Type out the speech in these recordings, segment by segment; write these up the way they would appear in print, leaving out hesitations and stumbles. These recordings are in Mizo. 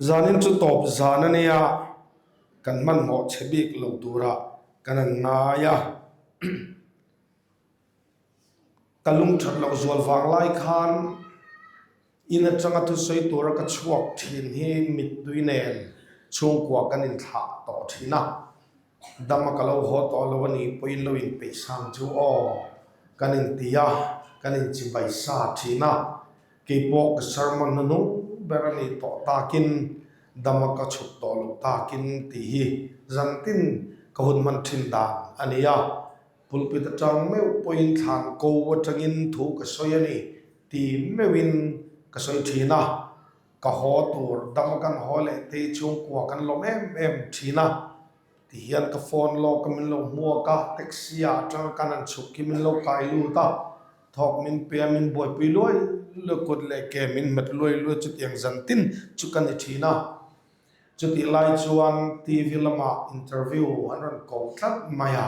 Zanin chu tawp zan a nia, kan hmanhmawh chhe bik lo turah kan han ngai a. Ka lung that loh zual vang lai khan in atanga thusawi tura ka chhuak thin hi mittui nen chhungkua kan inthlah tawh thin a. Dama ka lo haw tawh lo a nih pawhin lo inpeih sang chu aw kan inti a, kan inchibai sa thin a. Keipawh ka sermon na nung ber a nih tawh takin dama ka chhuk tawh loh takin tih hi zantin ka hun hman thin dan a ni a. Pulpit atang meuh pawhin thlan ko atangin thu ka sawi a ni ti meuhin ka sawi thin a, ka haw tur dam kan haw leh te chhungkua kan lawm em em thin a ti hian ka phone lawk a min lo hmuak a, taxi ah atanga kan han chhuk hi min lo kai lut a, thawk min pe a min buaipui luai luai kut leh ke min hmet luai luai chutiang zan tin chu ka ni thin a. Chutih lai chuan TV lamah interview an rawn ko tlat mai a,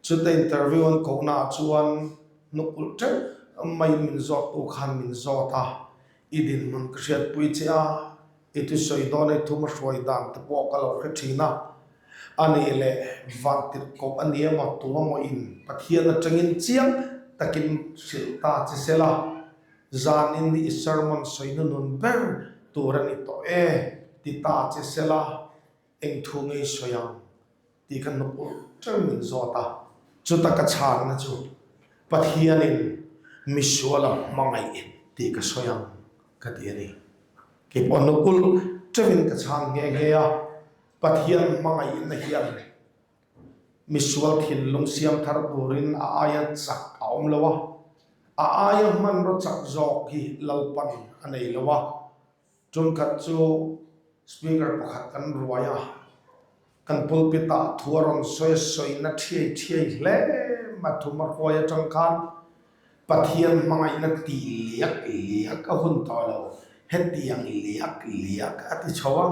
chuta interview an kohnaah chuan hnuk ulh teuh maiin min zawttu khan min zawt a, i dinhmun ka hriatpui che a, i thusawi dawn a i thum a hruai dan te pawh ka lo hre thin a, a nih leh vantirhkoh a ni emaw tu emaw in Pathian atangin chiang takin hrilh ta che sela. Zanin i sermon sawi hnunun ber tur a ni tawh e, ti ta che sela, eng thu ngei sawi ang tih ka hnuk ulh ṭeuh min zawt a. Chuta ka chhanna chu Pathianin misual a hmangaih tih ka sawi ang ka ti a ni. Keipawh hnuk ulh ṭeuhin ka chhang nghe nghe a, Pathian hmangaihna hian Misual thinlung siam thar turin a aia chak a awm lo a, a aia hmanraw chak zawk hi Lalpan a nei lo a. Tumkhat chu Speaker pakhat kan ruai a, kan pulpit ah thu a rawn sawi a sawina thiai thiai hle mai a thum a hruai atang khan Pathian hmangaihna tih liak liak a hun tawh lo, hetiang liak liak a ti chho a.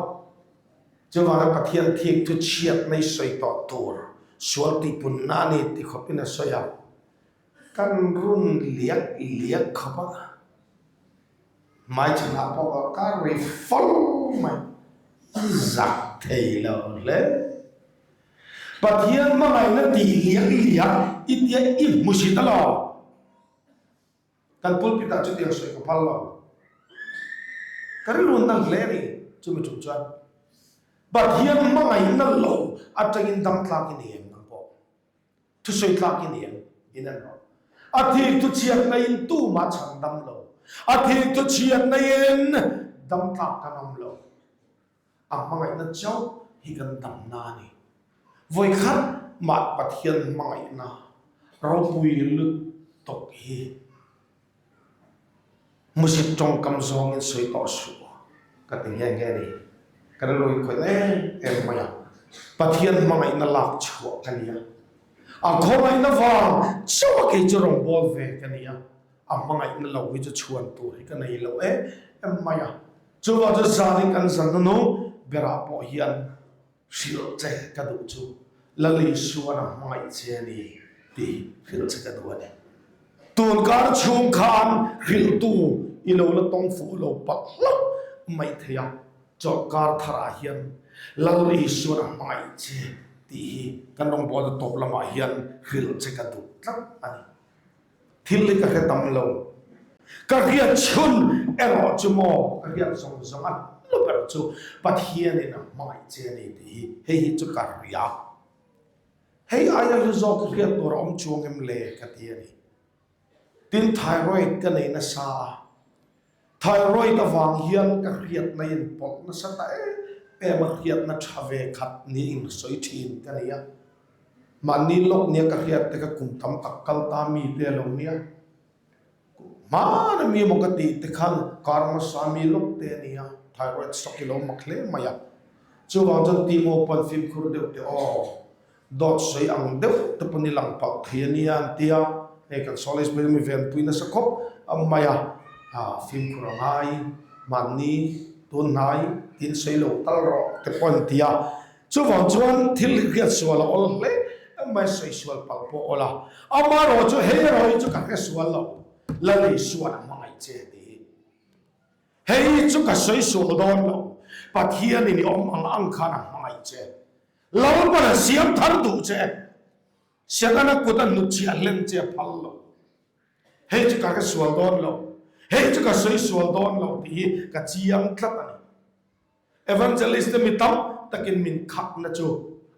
Chuvanga Pathian thik chu chhiat mai sawi tawh tur, sual tihpunna a ni ti khawpin a sawi a, kan run liak liak khawp a, hmaichhanah pawh ka ri fo mai, i zak thei lo hle. Pathian hmangaihna tih liak liak i tia i hmusit alawm. Kan pulpit ah chutiang sawi ka phal lo. Ka rilru na hle a ni chumi tum chuan. Pathian hmangaihna lo atangin dam tlak i ni em nang pawh? Thusawi tlak i ni em? In en rawh. A thik thu chhiatna in tumah chhan dam lo. A thik thu chhiatna in dam tlak kan awm lo. A hmangaihna chauh hi kan damna a ni. Vawikhat mah Pathian hmangaihna ropui lutuk hi hmusit tawngkam zawngin sawi tawh suh ka ti nghe nghe a ni. Ka rilru hi khawih em em mai a, Pathian hmangaihna lak chhuah ka ni a, a khawngaihna vang chauh a kei chu rawngbâwl ve ka ni a, a hmangaihna lo hi chu chhuan tur hi ka nei lo em em mai a. Chuvang chu zanin kan zan hnunung berah pawh hian hrilh che ka duh chu Lal Isuan a hmangaih che a ni tih hrilh che ka duh a ni. Tun kar chhung khan hrilhtu i lo la tawng fuh lo palh hlauh mai thei a, chawlhkar tharah hian Lal Isuan a hmangaih che tih hi kan rawngbawlna tawp lamah hian hrilh che ka duh tlat a ni. Thil hi ka hre tam lo. Ka riat chhun erawh chu maw ka riat zawng zawng a hlu ber chu Pathianin a hmangaih che a ni tih hi hei hi chu ka ria. Hei aia hlu zawk riat tur a awm chuang em le ka ti a ni. Tin thyroid ka nei nasa a, thyroid avang hian ka hriatna inpawlh nasa ta em em a, hriatna tha ve khat niin sawi thin ka nei a. Mahni lawk nia ka hriat te kha kum tam tak kal ta mi te a lo nia. Hmana mi emaw ka tih te khan kar hmasa mi lawk te a nia, thyroid shock i lo mak hle mai a. Chuvang chuan tih maw pawn fimkhur deuh te aw, dawt sawi ang deuh te pawn i lang palh thei a nia an ti a, hei kan Sawlei Space mi venpui nasa khawp mai a, fimkhur a ngai, mahni tun hnai tin sawi lo tal rawh te pawh an ti a. Chuvang chuan thil hriat sual a awl hle mai, sawi sual palh pawh awl a. Amaherawh chu hei erawh hi chu ka hre sual lo, Lal Isuan a hmangaih che tih hi. Hei chu ka sawi sual dawn lo. Pathianin i awm ang ang khan a hmangaih che. Lalpan a siam thar duh che. Setana kut a hnutchhiah hlen che a phal lo. Hei chu ka ka sual dawn lo, hei chu ka sawi sual dawn lo tih hi ka chiang tlat a ni. Evangelist te mi tam takin min khakna chu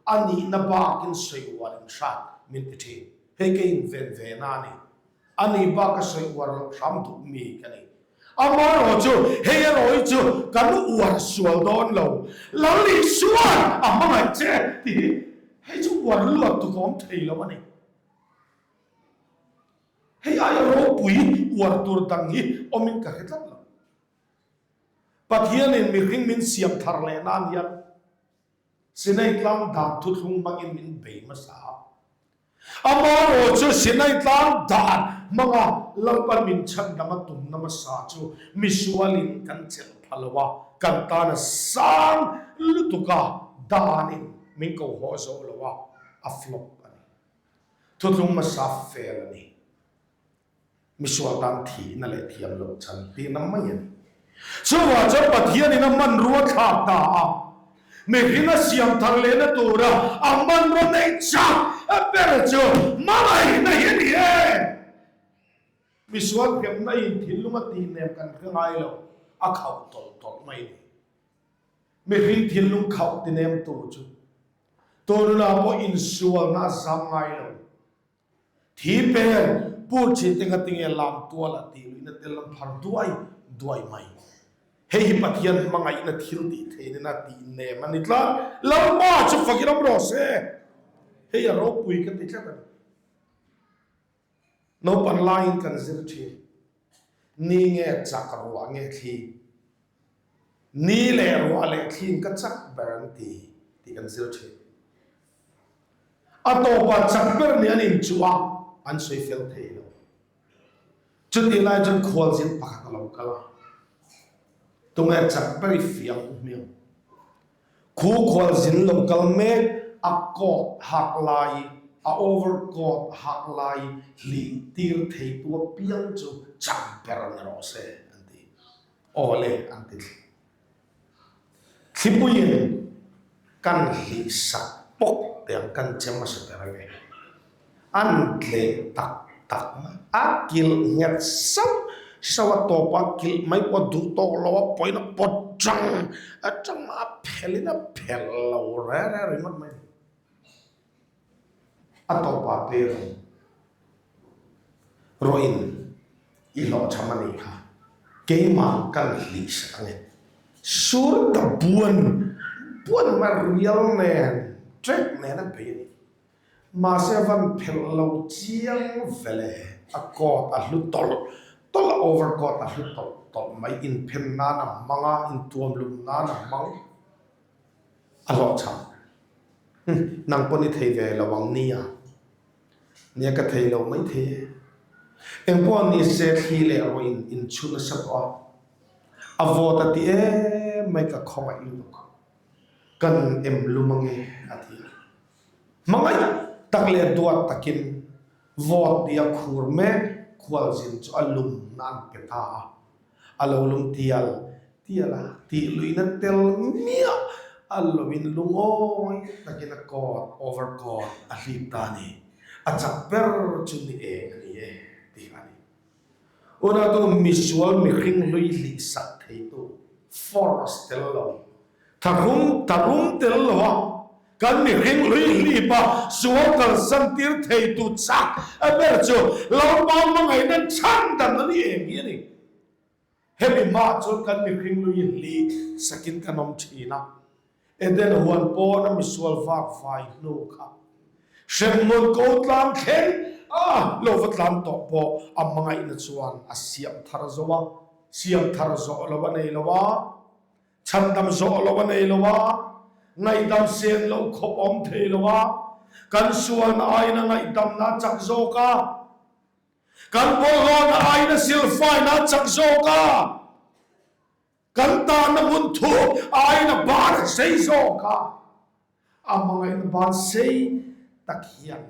a nihna bakin sawi uar in hrat min ti thin. Hei ka inven ve na a ni. A nih bak ka sawi uar loh hram duh mi ka ni. Amaherawh chu hei erawh hi chu kan uar sual dawn lo. Lal Isuan a hmangaih che tih hi hei chu uar luat tuk a awm thei lo a ni. Hei aia ropui uar tur dang hi awmin ka hre tlat lo. Pathianin mihring min siam thar leh nan hian Sinai tlang dan thuthlung hmangin min bei hmasa a. Amaherawh chu Sinai tlang dan hmanga Lalpan min chhandam a tumna hmasa chu misualin kan chelh pha lo a, kan tana sang lutuka danin min ko haw zawh lo a, a flop a ni. Thuthlung hmasa fel a ni. Misual tan thihna leh thiam loh chan tihna mai a ni. Chuvah chuan Pathianin a hmanrua thlak ta a, mihring a siam thar lehna tura a hmanrua neih chak ber chu hmangaihna hi a ni e. Misual hremna in thinlung a tihnem kan hre ngai lo, a khauh tawlh tawlh mai a ni. Mihring thinlung khauh tinemtu chu tunah pawh insualna a zam ngai lo. Thi pen pu thin te ngatinge lam tual a tih luihna tel an phar duai duai mai. Hei hi Pathian hmangaihna thil tih theihna tih nem a ni tlat. Lalpa chu fakin awm rawh se. Hei a ropui ka ti tlat a ni. Naupan laiin kan zir thin. Ni nge chak ruah nge thli? Ni leh ruah leh thliin ka chak ber an ti tih kan zir thin. A tawpah chak ber nih an inchuh a, an sawi fel thei lo. Chutih lai chuan khualzin pakhat a lo kal a, Tunge chak ber i fiang u hmiang? Khu khualzin lo kal mek a coat hak lai, a overcoat hak lai hlih tir theitu apiang chu chak ber ni rawh se, an ti. Aw le, an ti thli. Thlipuiin kan hlih sak pawk te ang kan che hmasa ber a ni. An tleh tak tak mai. A kilh nghet sauh sauh a tawp a kilh mai pawh duh tawk lo a pawhin a pawt tang a tang a phelhin a phelh lo re re ringawt mai. A tawpah pe rawh. Rawhin i hlawhchham a nih kha. Keimah kan hlih sak ang e. Sur ta buan buan mai rial nen trek nen a bei a ni. Mahse a van phelh lo chiang vele a coat a hlu tawlh tawlh a overcoat a hlu tawlh tawlh mai inphen nan a hmang a intuamlum nan a hmang. A hlawhchham. Hm, nang pawn i thei ve lo ang nia. Nia ka thei lo mai thei e. Engpawh ni se thli leh rawh in inchhu nasa tawh a. A vawt a ti em mai ka khawngaih lutuk. Kan em lum ange a ti a. Hmangaih tak leh duat takin vawt tia khur mek khualzin chu a lum na an pe ta a. A lo lum tial tial a, tih luihna tel miah a loin lungawi takin a coat, overcoat, a hlip ta a ni. A chak ber chu ni eng a ni e tih a ni. Unautu misual mihring hlui hlih sak theitu force tel lo, tharum tharum tel lo a, kan mihring hlui hlip a sual kalsan tir theitu chak a ber chu Lalpa hmangaihna chhan dan a ni eng hi a ni. Hemi hmaah chuan kan mihring lui hlih sakin kan awm thin a, Eden huan pawn a misual vak vai hnu kha hremhmun ko tlang thleng a lo va tlan tawh pawh a hmangaihna chuan a siam thar zo a, siam thar zawh lo a nei lo a, chhandam zawh lo a nei lo a, ngaihdam sen loh khawp awm thei lo a, kan sualna aiin a ngaihdamna a chak zawk a. Kan bawlhhlawhna aiin a silfaina a chak zawk a, kan tahna hmun thuk aiin a ban a sei zawk a, a hmangaihna ban sei tak hian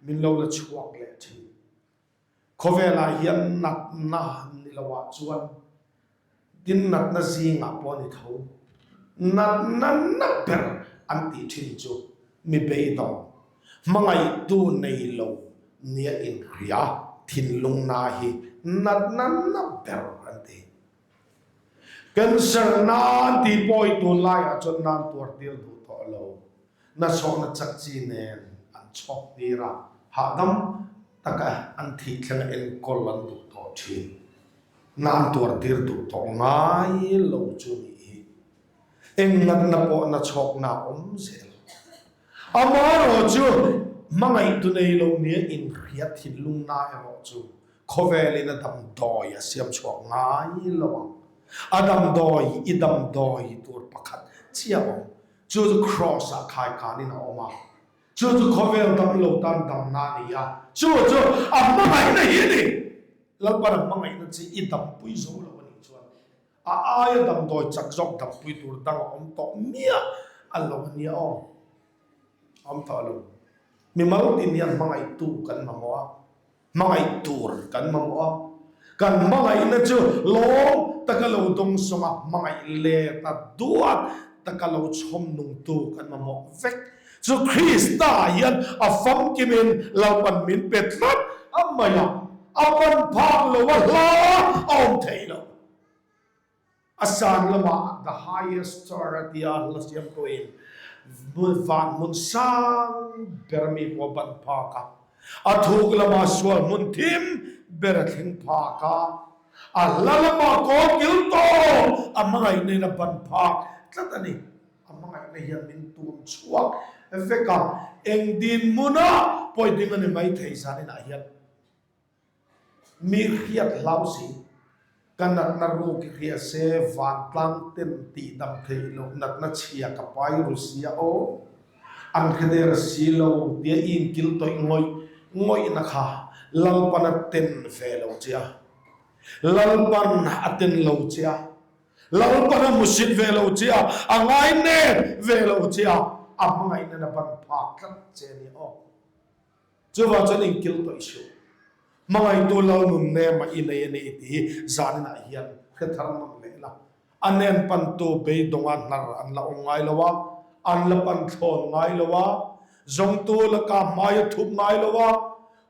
min lo la chhuak leh thin. Khawvelah hian natna ni loah chuan Tin natna zingah pawh a ni tho. Natna na ber an tih thin chu mi beidawng, hmangaihtu nei lo nia inhria thinlungna hi natna na ber an ti. Cancer na an tih pawh hi tunlaiah chuan nan tuar tir duh tawh lo. Nachhawkna chak chi nen an chhawk tir a, hahdam taka an thih thlenga enkawl an duh tawh thin. Nan tuar tir duh tawh ngai lo chu nih hi. Eng natna pawh nachhawkna a awm zel. Amaherawh chu hmangaihtu nei lo nia inhria thinlungna erawh chu khawvelin a damdawi a siam chhuak ngai lo ang. A damdawi i damdawi tur pakhat chiah awm. Chu chu Kraws-ah khaikanin a awm a. Chu chu khawvel dam lo tan damna a ni a. Chu chu a hmangaihna hi a ni. Lalpan a hmangaihna chi i dampui zo lo a nih chuan a aia damdawi chak zawk dampui tur dang a awm tawh miah a lo a nia aw. A awm tawh lo. Mimal tin hian hmangaihtu kan mamawh a. Hmangaih tur kan mamawh a, kan hmangaihna chu lawm taka lo dawngsawng a, hmangaih let a, duat taka lo chhawm nungtu kan mamawh vek. Chu Krista hian a famkimin Lalpan min pe tlat a mai a, a pan phak lo a hla a awm thei lo. A san lamah The Highest Star a tia hla siam tawhin van hmun sang ber mi pawh a ban phak a, a thuk lamah sual hmun thim ber a thleng phak a, a hla lamah kawl kil tawp a hmangaihna in a ban phak tlat a ni. A hmangaihna hian min tum chhuak vek a, eng dinhmuna pawi ding a ni maithei zaninah hian. Mi hriat hlau si, ka natna ruk i hria se vantlang ten tih dam theih loh natna chhia ka pai ru sia aw, an hre der si lo tia i inkil tawih ngawih ngawihna kha Lalpan a ten ve lo che a, Lalpan a ten lo che a, Lalpan a hmusit ve lo che a, a ngainep ve lo che a, a hmangaihna na ban phak tlat che a ni aw. Chuvang chuan inkil tawh i suh. Hmangaihtu Lal nun nem a i nei a ni tih hi zaninah hian hre thar nawn leh la. A nen pantu beidawnga hnar an la awm ngai lo a, an la pan thlawn ngai lo a, zawngtu laka hmai a thup ngai lo a,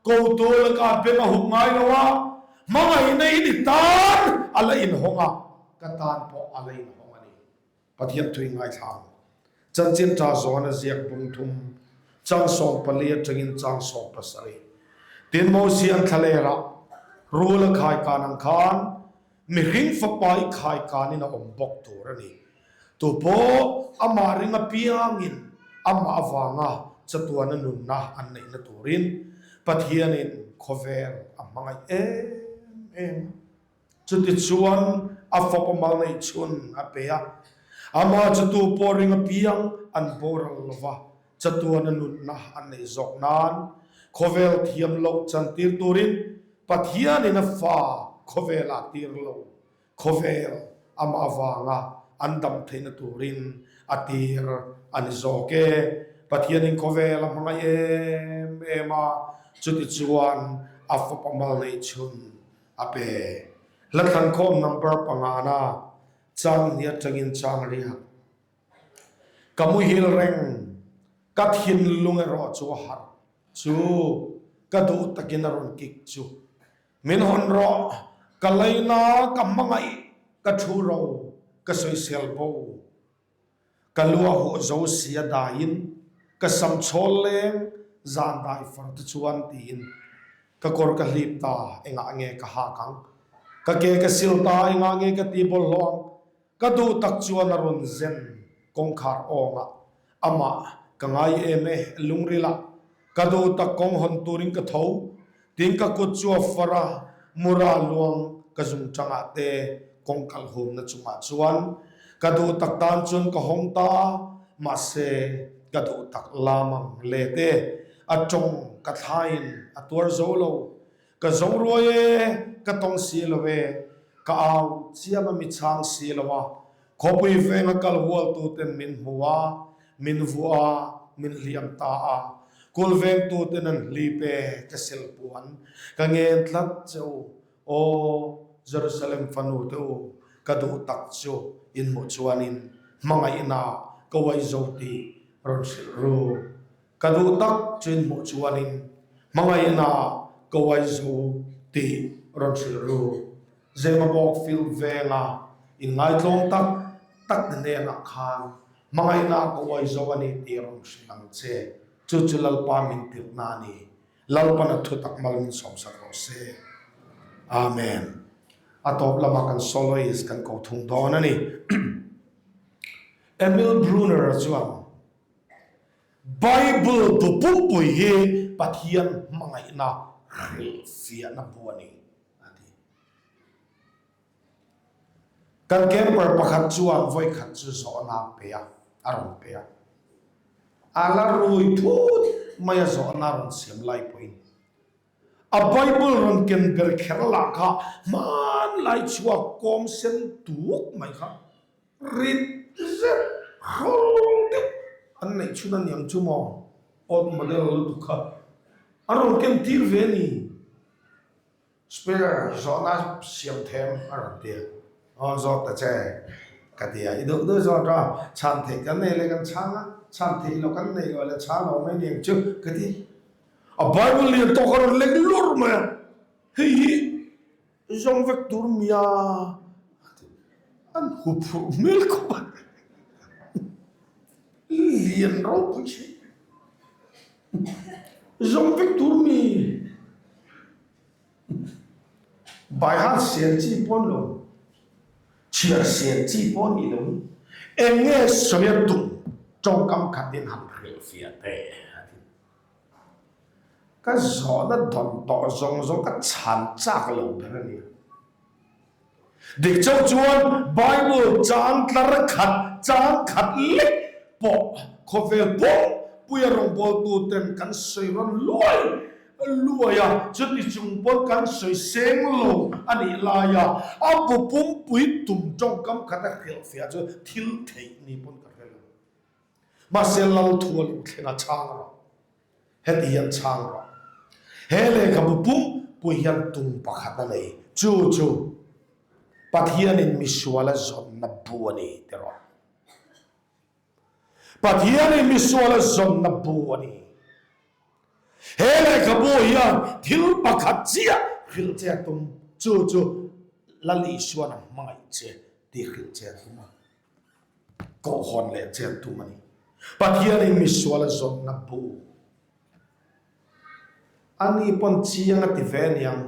kotu laka beng a hup ngai lo a, hmangaihna in i tan a la inhawng a, ka tan pawh a la inhawng a ni. Pathian thui ngaithlang. Chanchin tha zawn a ziak bung thum, chang 14 atangin chang 17. Tin, Mosian thlalerah rul a khaikan ang khan mihring fapa i khaikanin a awm bawk tur a ni. Tupawh amah ring apiangin amah avanga chatuana nunna an neihna turin Pathianin khawvel a hmangaih em em a. Chutichuan a fapa mal neih chhun a pe a, amah chu tu pawh ring apiang an boral lo va, chatuana nunna an neih zawk nan khawvel thiam loh chantir turin Pathianin a fa khawvelah tir lo, khawvel amah avanga an dam theihna turin a tir a ni zawk e. Pathianin khawvel a hmangaih em em a, chutichuan a fapa mal neih chhun A pe. Hlathlankhawm number pangana chang hnih atangin chang riak. Ka muhil reng, ka thinlung erawh chu a harh chu ka duh takin a rawn kik chu. Min hawn rawh, ka laina, ka hmangaih, ka thu ro, ka sawisel bo. Ka lu a huh zo si a daiin ka sam chhawl leng zan dai far te chuan tiin ka kawr ka hlip ta engah nge ka hak ang? Ka ke ka sil ta engah nge ka ti bawlhhlawh ang? Ka duh tak chuan a rawn zen kawngkhar awngah amah ka ngai em e lungrilah Ka duh tak kawng hawn turin ka tho, tin ka kut chu a far a, mura luang ka zung tangah te kawng kalh humna chungah chuan ka duh tak tan chuan ka hawng ta a, mahse ka duh tak lamang let e, a tawng ka thlaiin a tuar zo lo, ka zo ruai e, ka tawng si lo e, ka au chiam a mi chhang si lo a, Khawpui venga kal hualtuten min hmu a, min vuah a, min hliam ta a. Kul vengtuten an hlip e, ka silpuan ka ngen tlat che u. Aw, Jerusalem fanu te u, ka duh tak chu in hmuh chuanin. Hmangaihna ka uai zo tih rawn hrilh ru. Ka duh tak chu in hmuh chuanin hmangaihna ka uai zo tih rawn hrilh ru. Zemabawk field venga inngaitlawm tak tak te hnenah khan hmangaihna ka uai zo a ni tih rawn hrilh ang che. Chu chu Lalpa min tirhna a ni. Lalpan a thutak mal min sawmsak rawh se. Amen. A tawp lamah kan soloist kan ko thung dawn a ni. Emil Brunner-a chuan, Bible bu pumpui hi Pathian hmangaihna hrilhfiahna bu a ni, a ti. Kan camper pakhat chuan vawikhat chu zawhna a pe a, a rawn pe a. A la rui phut mai a zawhna a rawn siam lai pawhin a Bible rawn ken ber kher lah kha hmanlai chhuak kawm sen tuk mai kha rit zet hrawl deuh an neih chhun a niang chu maw old model lutuk kha a rawn ken tir ve a ni. Spare zawhna siam them a rawn ti a, Aw zawt ta che ka ti a, i duh duh zawt rawh, chhan theih kan nei leh kan chhang a, chhan theih loh kan nei loh leh chhang lo mai niang chu ka ti. A Bible lian tawk a rawn lek lur mai a, hei hi zawng vek tur mia a ti, an huphurh hmel khawp a, lian ropui si, zawng vek tur mi. Baihan sel chi pawh lo, chhiar sel chi pawh ni lo eng nge sawi a tum tawngkam khatin han hrilhfiah teh a ti. Ka zawhna dawn tawh zawng zawng ka chhan chak lo ber a nia. Dik chauh chuan Bible chang tlar khat, chang khat lek pawh khawvel pumpuia rawngbawltuten kan sawi rawn luai luai a, chuti chung pawn kan sawi seng lo a nih laia a bu pumpui tum tawngkam khat a hrilhfiah chu thil theih ni pawn ka hre lo. Mahse Lalthu a lo thleng a chhang rawh. Heti hian chhang rawh. He lehkhabu pumpui hian tum pakhat a nei. Chu chu Pathianin misual a zawnna bu a ni ti rawh. Pathianin misual a zawnna bu a ni. He lehkhabu hian thil pakhat chiah hrilh che a tum. Chu chu Lal Isuan a hmangaih che tih hrilh che a tum a. Kohhawn leh chet tum a ni. Pathianin misual a zawnna bu a ni pawn chiang a ti ve aniang,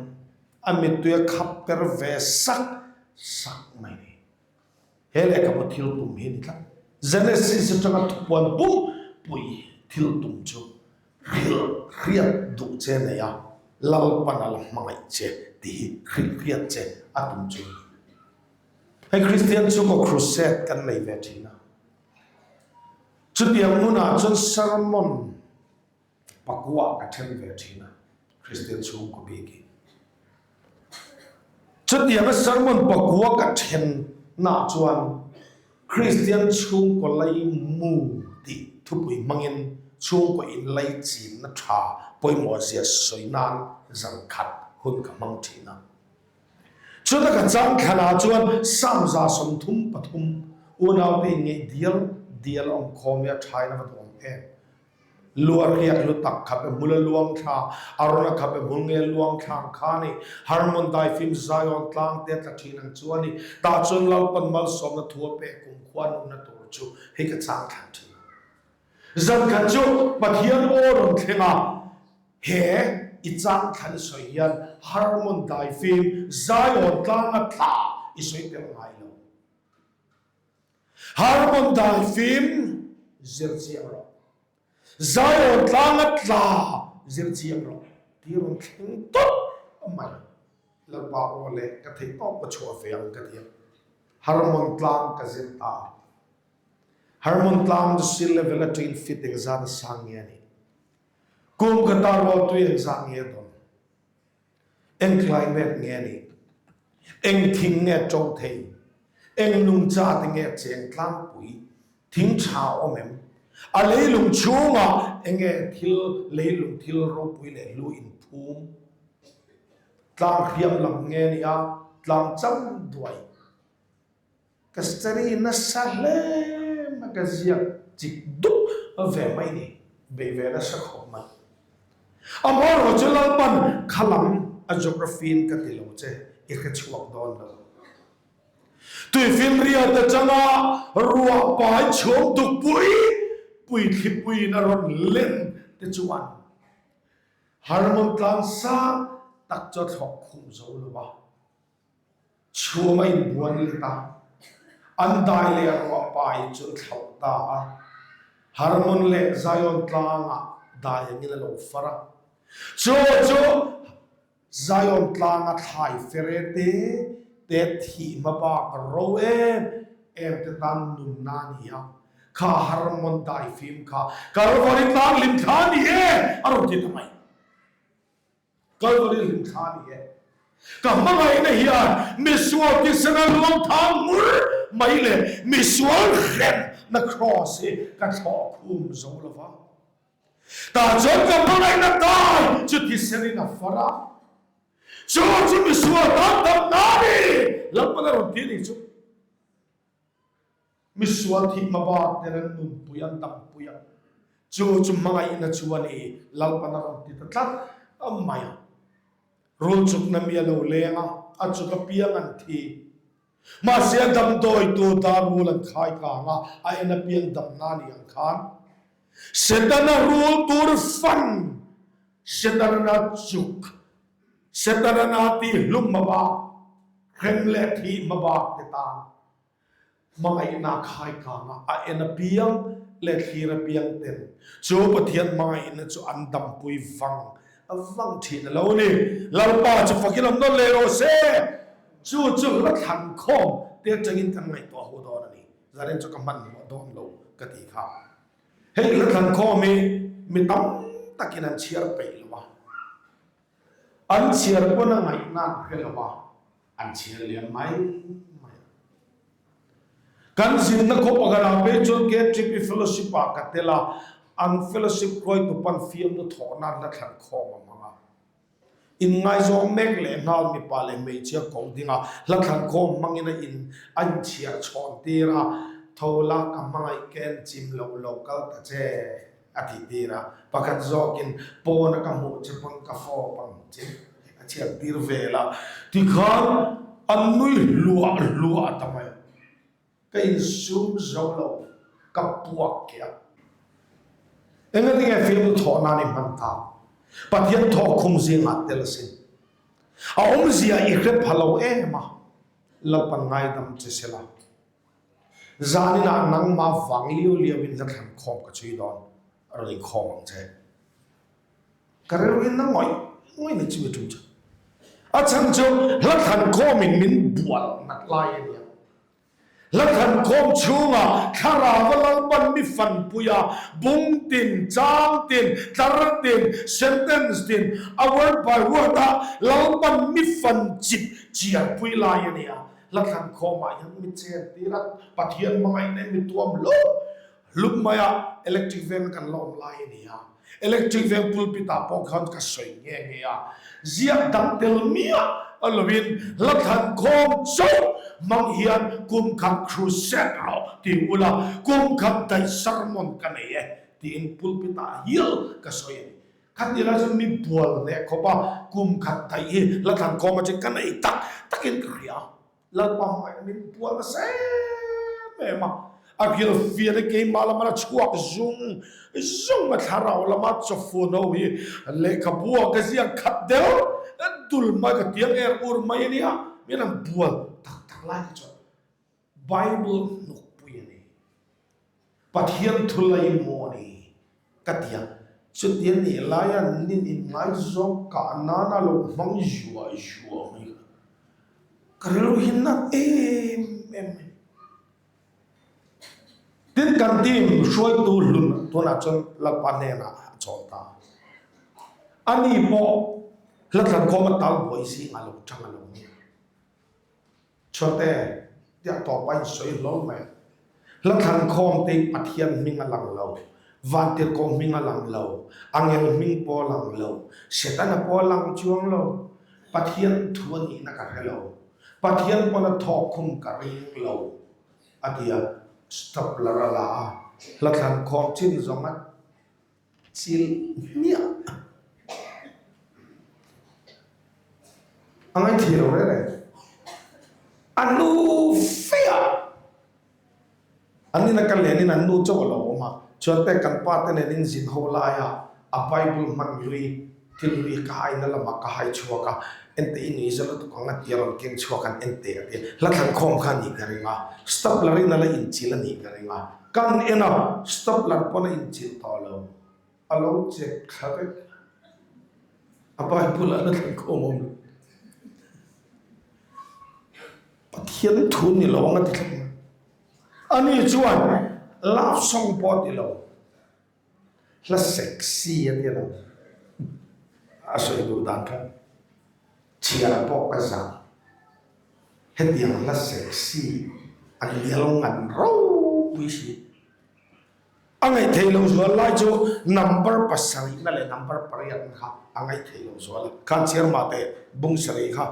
a mittui a khap per ve sak sak mai ni. He lehkhabu thil tum hi a ni tlat. Genesis atanga thupuan pumpui thil tum chu hrilh hriat duh che nei a, Lalpan a la hmangaih che tih hi hrilh hriat che a tum chu a ni. Hei Kristian chhungkaw crusade kan nei ve thin a. Chutiang hmunah chuan sermon pakua ka then ve thin a, Kristian chhungkaw bik hi. Chutianga sermon pakua ka then nah chuan Kristian chhungkaw lei mu tih thupui hmangin chhungkaw inlei chinna tha pawimawh zia sawi nan zan khat hun ka hmang thin a. Chuta ka chang thlanah chuan Sam 33 unaute inngeih dial dial a awm khawm i a thain a va duh awm em. Lua riak lu tak khape hmul a luang thla, Arona khape hmul nge luang thla ang kha a ni. Hermon daifim Zion tlang te a tla thin ang chu a ni. Tah chuan Lalpan malsawmna thu a pek kumkhua nunna tur chu hei ka chang thlan thin a. Zan khat chu Pathian aw rawn thleng a, he i chang thlan i sawi hian Hermon daifim Zion tlanga tla i sawi tel ngai lo. Hermon daifim zir chiang rawh. Zion tlanga tla zir chiang rawh tih rawn thleng tawp mai. Lalpa aw leh ka theih tawp ka chhuah ve ang ka ti a, Hermon tlang ka zir ta a. Hermon tlang chu sea level atangin feet engzat a sang nge a nih? Kum khata rual tui engzat nge a dawn? Eng climate nge a nih? Eng thing nge to thei? Eng nungcha te nge cheng tlangpui? Thing tha a awm em? A leilung chhungah enge thil leilung thil ropui leh hlu inphum? Tlang hriam lam nge nia tlang cham duai? Ka study nasa hle. Ka ziak chik dup ve mai ni. Bei ve nasa khawp mai. Amaherawhchu Lalpan kha lam a geography in ka ti lo che, i hre chhuak dawn lo. Tuifinriat atanga ruah pai chhum dukpui pui thlipuiin a rawn len te chuan Hermon tlang sang tak chu a thlawk khum zo lo a, chhum a inbuan let a, an dai leh ruah pai chu an thlauh ta a, Hermon leh Zion tlangah dai angin a lo far a, chu chu Zion tlanga thlai fere te te thih hma bak ro em em te tan nunna a ni a, kha Hermon daifim kha Kalvari tlang hlimthla a ni e a rawn ti ta mai. Kalvari hlimthla a ni e. Ka hmangaihna hian misual tisena luang thang ngur mai leh misual hremna kraws hi ka thlawh khum zo lo va. Tah chuan ka hmangaihna dai chu thisen in a far a, chu chu misual tan dam na a ni, Lalpan a rawn ti a nih chu. Misual thih hmabak ten an nunpui an dampui a, chu chu hmangaihna chu a ni, Lalpan a rawn ti ta tlat mai a. Rul chukna mi a lo leng a, a chuk apiang an thi. Mahse a damdawi tu dar rul an khai kang a, a en apiang damna ni ang khan Setana rul tur fan, Setana chuk, Setana na tih hlum hmabak, hrem leh thih hmabak te tan hmangaihna khai kang a, a en apiang leh thlir apiang ten chu Pathian hmangaihna chu an dampui vang vang thin a lo ni. Lalpa chu fakin awm nawn leh rawh se! Chu chu hla thlan khawm te atangin kan ngaihtuah ho dawn a ni. Zarin chu ka hmanhmawh dawn lo ka ti kha. Hei hla thlan khawm hi mi tam takin an chhiar peih lo a, an chhiar pawn a ngaihna an hre lo a, an chhiar liam mai mai a. Kan zinna khaw pakhatah phei chuan KTP Fellowship ah ka tel a, an fellowship hruaitu pan fiamnu thawhna an la thlan khawm a hmang a. Inngaizawng mek leh nghal mipa leh hmeichhia ko dinga hla thlan khawm hmangin a in a inchhiar chhawn tir a, tho la ka hmangaih ken chim loh lo kal ta che a tih tir a, pakhat zawkin pawna ka hmuh che pawn ka fawp ang che a chhiar tir vel a, tikhan an nui hluah hluah ta mai. Ka insum zo lo, ka puak ke a. Engatinge fiamtu thawh nan i hman ta? Pathian thawk khum zingah tel asin. A awmzia i hre pha lo em a, Lalpan ngaidam che sela. Zaninah nangmah vang liau liauin hla thlan khawm ka chhui dawn, rawn inkhawm ang che. Ka rilruin na ngawih ngawih ni chu i tum chu. A chhan chu hla thlan khawmin min bual nat lai a nia. Hla thlan khawm chhungah thlarau a Lalpan mi fanpui a, bung tin, chang tin, tlar tin, sentence tin, a word by word a Lalpan mi fan chip chiarpui lai a nia. Hla thlan khawmah hian mi chen tir a, Pathian hmangaihna mi tuam hlup hlup mai a, electric veng kan la awm lai a nia. Electric veng pulpit ah pawh khan ka sawi nghe nghe a, ziak dang tel miah a lovin hla thlan khawm chauh hmang hian kum khat crusade rawh ti ula, kum khat daih sermon ka nei e tiin pulpit ah hial ka sawi a ni. Khatih lai chuan mi bual hneh khawp a, kum khat daih hi hla thlan khawm atangin ka nei tak takin ka hria. Lalpa hmangaihna min bual nasa em em a, a rilfiahna keimah lama la chhuak zung zung a, thlarau lama chawfun ho hi lehkhabu ah ka ziak khat deuh dul mai ka tiang er ur mai a nia, min han bual tak tak lai kha chuan Bible hnukpui a ni. Pathian thu lai maw a ni ka ti a, chuti a nih laia nin inngaizawng kah nana lo hmang zuah zuah mai kha ka rilru hi nat em em mai. Tin, kan team hruaitu hlun tunah chuan Lalpa hnenah a chawl ta. Ani pawh hla thlankhawm a tal buai zingah lo tang a lo ni a. Chhuate tiah tawp a insawi hlawl mai. Hla thlan khawm te Pathian hming a lang lo, Vantirhkoh hming a lang lo, Angel hming pawh a lang lo, Setana pawh a lang chuang lo. Pathian thu a nihna ka hre lo. Pathian pawn a thawk khum ka ring lo, a ti a. Stapler a la a, hla thlan khawm chin zawng a chil hmiah. A ngaithei lo reng reng. A nu feah an ina ka lenin an nu chauh a lo awm a, chuan pek kan pa te nen in zin ho laia a Bible hman hlui thil hlui ka haina lamah ka hai chhuak a, ente i nui za lutuk ang a ti a rawn keng chhuak an ente a ti a, hla thlan khawm kha a nih ka ring a, stapler in a la inchilh a nih ka ring a, kan en a, stapler pawn a inchilh tawh lo. A lo chek thla vek. A Bible ah na thlen khawm awm lo. Pathian thu ni lo ang a ti thleng mai. Ani chuan love song pawh a ti lo. Hla sexy a ti lo. A sawi duh dan kha chhiar pawh ka zah. Hetiang hla sexy a ngial ngan ropui si. A ngaihtheih loh zual lai chu number pasarihna leh number pariatna kha a ngaihtheih loh zual a. Khan Chiarma te bung sarih kha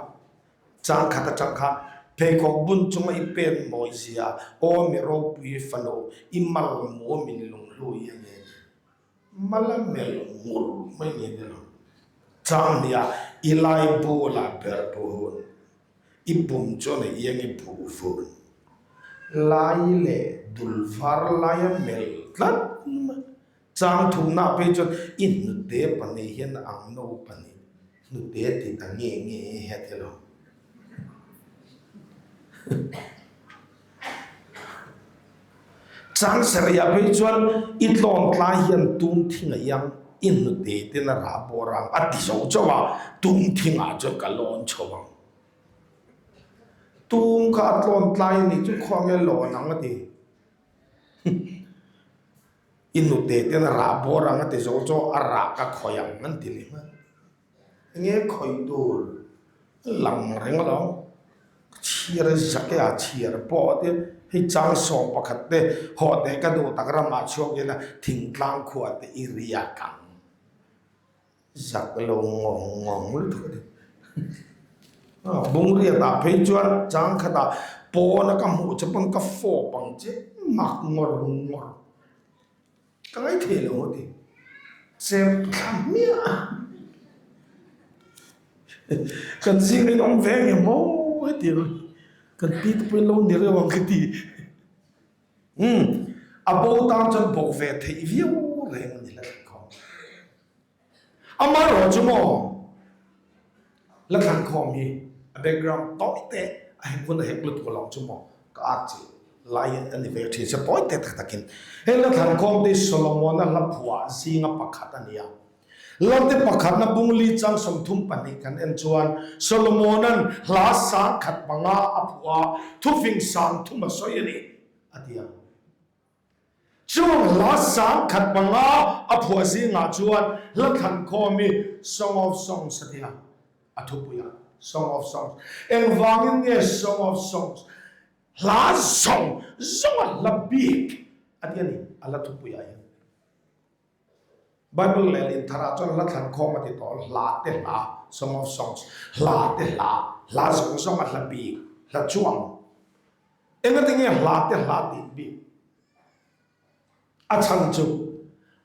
chang khat atang khan pheikhawk bun chunga i pen mawi zia aw mi ropui fanu i mal mu min lunghlui a nge ni. Mal a melh ngur mai nge ni lo. Chang hniah i lai bulah ber buhun. I pum chuan a iang i buh vun lai leh dul var lai a melh tlat mai. Chang thumna phei chuan i hnute pahnih hian ang no pahnih hnute ti ta nge nge he a ti lo. Chang sarih ah phei chuan i tlawn tlai hian tum thing a iang i hnute ten a rah bawr ang a ti zo chauh a, tum thingah chuan ka lawn chho ang. Tum kha a tlawn tlai a nih chu khuang nge lawn ang a ti. I hnute ten a rah bawr ang a ti zo chauh a, a rah ka khawih ang an ti leh nghal. Enge khawih tur lang reng alawm. Chhiar zak e a chhiar pawh te hei chang sawm pakhat te haw teh ka duh tak ramah chhuak ila thingtlang khua te i riak ang. Zak lo ngawng ngawng lutuk a ni. Bungriat ah phei chuan chang khat ah pawn a ka hmuh che pawn ka fawp ang che mak ngawr ngawr. Ka ngaithei lo a ti. Chep thla hmiah a. Kan zing in awm ve nge maw heti kan pi te pawhin lo ni reuh ang ka ti. Umm a bo tan chuan bawk ve theih viau reng a ni la thlankhawm. Amaherawh chu maw la thlankhawm hi a background tawi te a hek hun a hek lutuk alawm chu maw ka at chi lai a ni ve thin se tawi te tak takin. Heng la thlankhawm te hi Solomona hla phuah zinga pakhat a ni a. Lamte pakhatna bungli chang 32 kan en chuan Solomona'n hla 1005 a phuah a, thufing 30 a sawi a ni, a ti a. Chung hla 1005 a phuah zingah chuan hla thlankhawm hi Song of Songs a ti a, a thupui a, Song of Songs. Engvangin nge Song of Songs? Hla zawng zawnga hla bik a ti a ni, a hla thupuiah hian. Bible leh Lintharah chuan hla thlan khawm a ti tawh, hla te hla, Song of Songs, hla te hla, hla zawng zawng a hla bik, hla chuang. Engati nge hla te hla tih bik? A chhan chu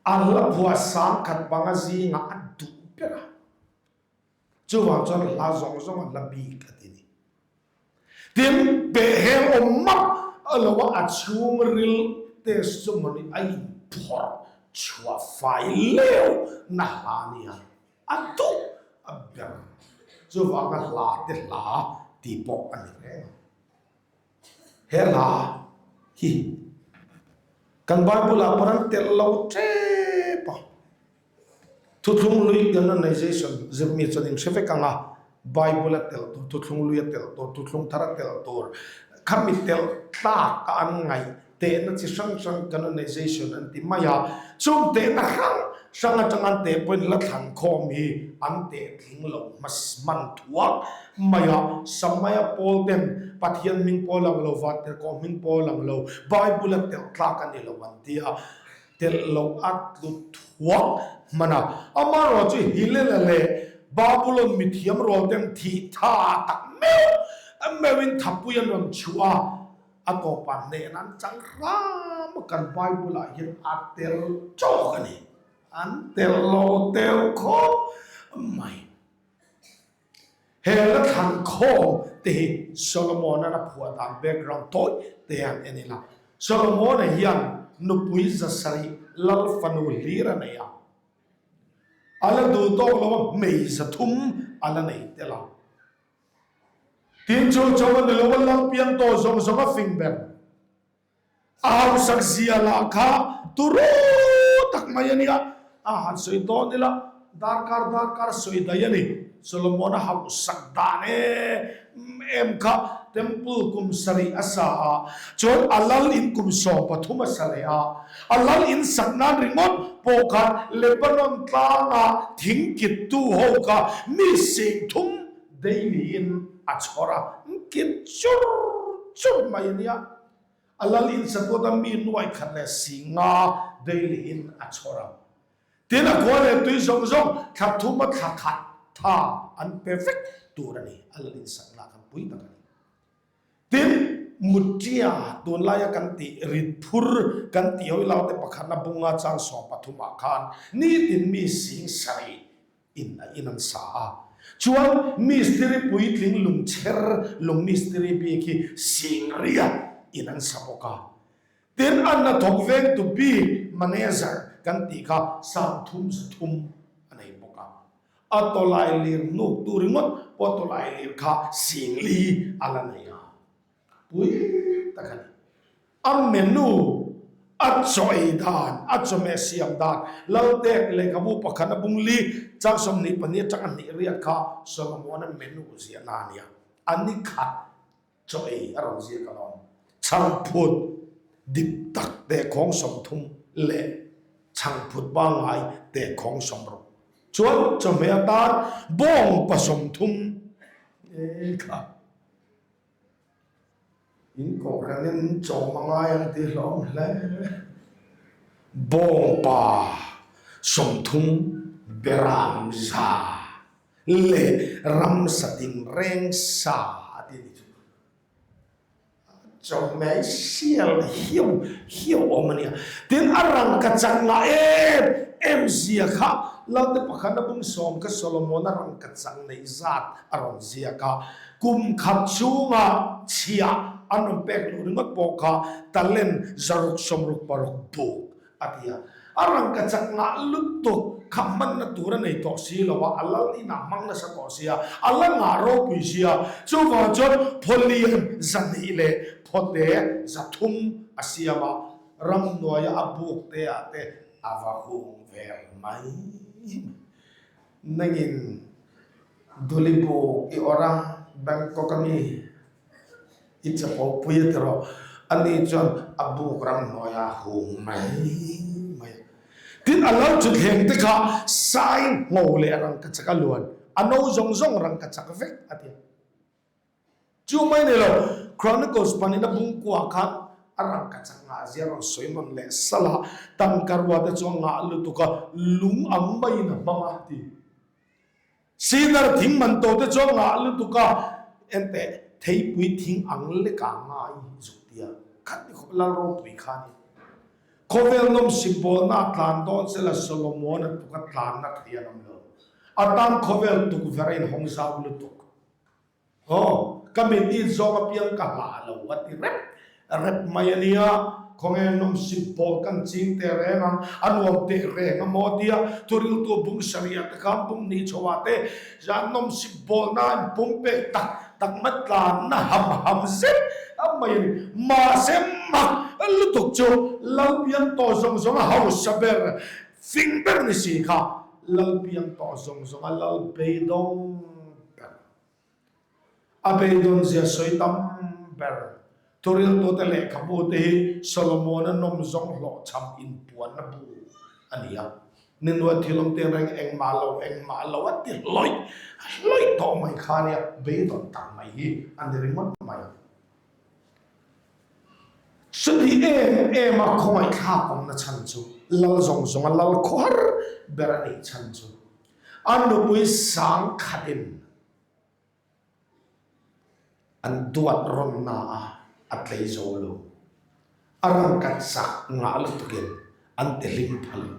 a hla phuah 10,000 panga zingah a duh ber a. Chuvang chuan hla zawng zawng a hla bik a ti ni. Tin, pehhel awm map a lo a, a chhungril testimony a inphawrh chhuah fai leu na hla nia a duh a ber. Chuvanga hla te hla tih pawh a ni reng ang. He hla hi kan Bible ah pawh an telh lo tep a. Thuthlung lui canonization zirmi chuan in hre vek ang a, Bible a telh tur, thuthlung lui a telh tur, thuthlung thar a telh tur, khami telh tlak a an ngaih tehna chi hrang hrang canonization an ti mai a, chung tehna hrang hrang atang an teh pawhin la thlan khawm hi an teh tling lo hman thuak mai a, Samaia pawl ten Pathian hming pawh lang lo, Vantirhkoh hming pawh lang lo, Bible a telh tlak a ni lo an ti a. Telh loh a tlu thuak hman a. Amaherawh chu Hillel-a leh Babulon mithiam rual ten thih tha tak meuh meuhin thapui an rawn chhuah a. A tawpah hnehna an chang hram a, kan Bible ah hian a tel tawk a ni. An tel lo tel khawp mai. He la thlan khawm te hi Solomon-a'n a phuah dan background tawi te an en ila. Solomon-a hian nupui zasarih lal fanu hlir a nei a. A la duh tawk lo a, hmei zathum a la nei tel a. Tin chu chauh a ni lo a, lal piang tawh zawng zawng a fing ber. A hausak zia lah kha turu tak mai a nia, a han sawi dawn ila darkar darkar sawi daih a ni. Solomon-a hausak dan em em kha temple kum sarih a sa a, chuan a lal in kum 13 a sa leh a. A lal in sak nan ringawt pawh khan Lebanon tlanga thing kittu ho kha mi 30 daily in a chhawr a, kit chur chur mai a nia. A lal in sakawt a mi nuai khat leh 50 daily in a chhawr a. Tin, a khua leh tui zawng zawng thla thum a thla khat tha an pe vek tur a ni. A lal in sakna khan pui tak a ni. Tin, Muttia tunlaia kan tih rit phur kan tih hawi lau te pakhatna bunga chang 13 ah khan nitin mi 70,000 in a in an sa a. Chuan mistiri puitling lungchher lung mistiri bik hi 10,000 in an sa bawk a. Tin, a hnathawk vengtu bik manager kan tih kha 330 a nei bawk a. A tawlai lir hnuk tu ringawt pawh tawlai lir kha 40 a la nei a. Pui tak a ni. A menu, a chaw ei dan, a chawhmeh siam dan, Laltek lehkhabu pakhat a bung li, chang 22 atanga hnih riat kha Solomon-a menu ziahna a nia. A ni khat chaw ei a rawn ziak alawm. Chhangphut dip tak tehkhawng 30 leh chhangphut pangngai tehkhawng 60. Chuan chawhmeh atan bawng pa 30 e kha. In kohhran in chawm a ngai ang tih hlawm hle. Bawngpa 30 beram za leh ramsa tinreng sa a ti a ni chu. Chawhmeh sial hiau hiau awm a nia. Tin a rangkachak ngah em em zia kha Lalte pakhat a bung sawm kha Solomon-a rangkachak neih zat a rawn ziak a. Kum khat chhunga chhia an rawn pek luh ringawt pawh kha talent 666 buk a ti a. A rangkachak ngah lutuk kha hmanna tur a nei tawh si lo a, a lal inah hmang nasa tawh si a, a la ngah ropui si a. Chuvang chuan phawlian 200 leh phawte 300 a siam a, ramhnuaia a buk te ah te a va hung vel mai mai. Nangin Duli buk i awrh a, Bangkok a mi i chapo pui a ti rawh. Ani chuan a buk ram hnuaia a hung mai mai a. Tin, a lo thuthleng te kha sai ngho leh rangkachak a luan, a no zawng zawng rangkachak vek a ti a. Chu mai nei lo, Chronicles panin a bungkua khan a rangkachak ngah zia rawn sawi nawn leh salh a, tangka rua te chu a ngah lutuk a, lung ang maiin a hmang a ti. Cedar thing man to te chu a ngah lutuk a, enteh theipui thing ang leka ngai zuk tia khat ni khawp lal ropui kha a ni. Khawvel nawmsip bawlna a tlan dawn sela Solomon-a tuka tlanna thei an awm lo. A tan khawvel tukverh a inhawng zau lutuk. Aw, ka mit it zawng apiang ka hlah lo a ti rep rep mai a nia. Khawnge nawmsip pawl kan ching teh reng ang, a nuam teh reng a maw tia thuriltu bung sarih te khan bung hnih chho ah te zan nawmsip pawl na in pum pek tak tak mai tlan na ham ham zet a mai a ni. Mahse mak lutuk chu Lalpiang tawh zawng zawng a hausa ber fing ber ni si kha Lalpiang tawh zawng zawng a lal beidawng ber. A beidawn zia sawi tam ber. Thuriltute lehkhabu te hi Solomon-a nawm zawng hlawhchham inpuanna bu a ni a. Ninua thil awm ten reng engmah lo engmah lo a ti hlawih hlawih tawh mai kha a nia, beidawn tak mai hi a ni ringawt mai a. Chuti em em a khawngaihthlak awmna chhan chu lal zawng zawnga lal khawhar ber a nih chhan chu a nupui 10,000 in an duat rawnna a a. A tlei zo lo. A rangkat chak ngah lutukin an ti hlim pha lo.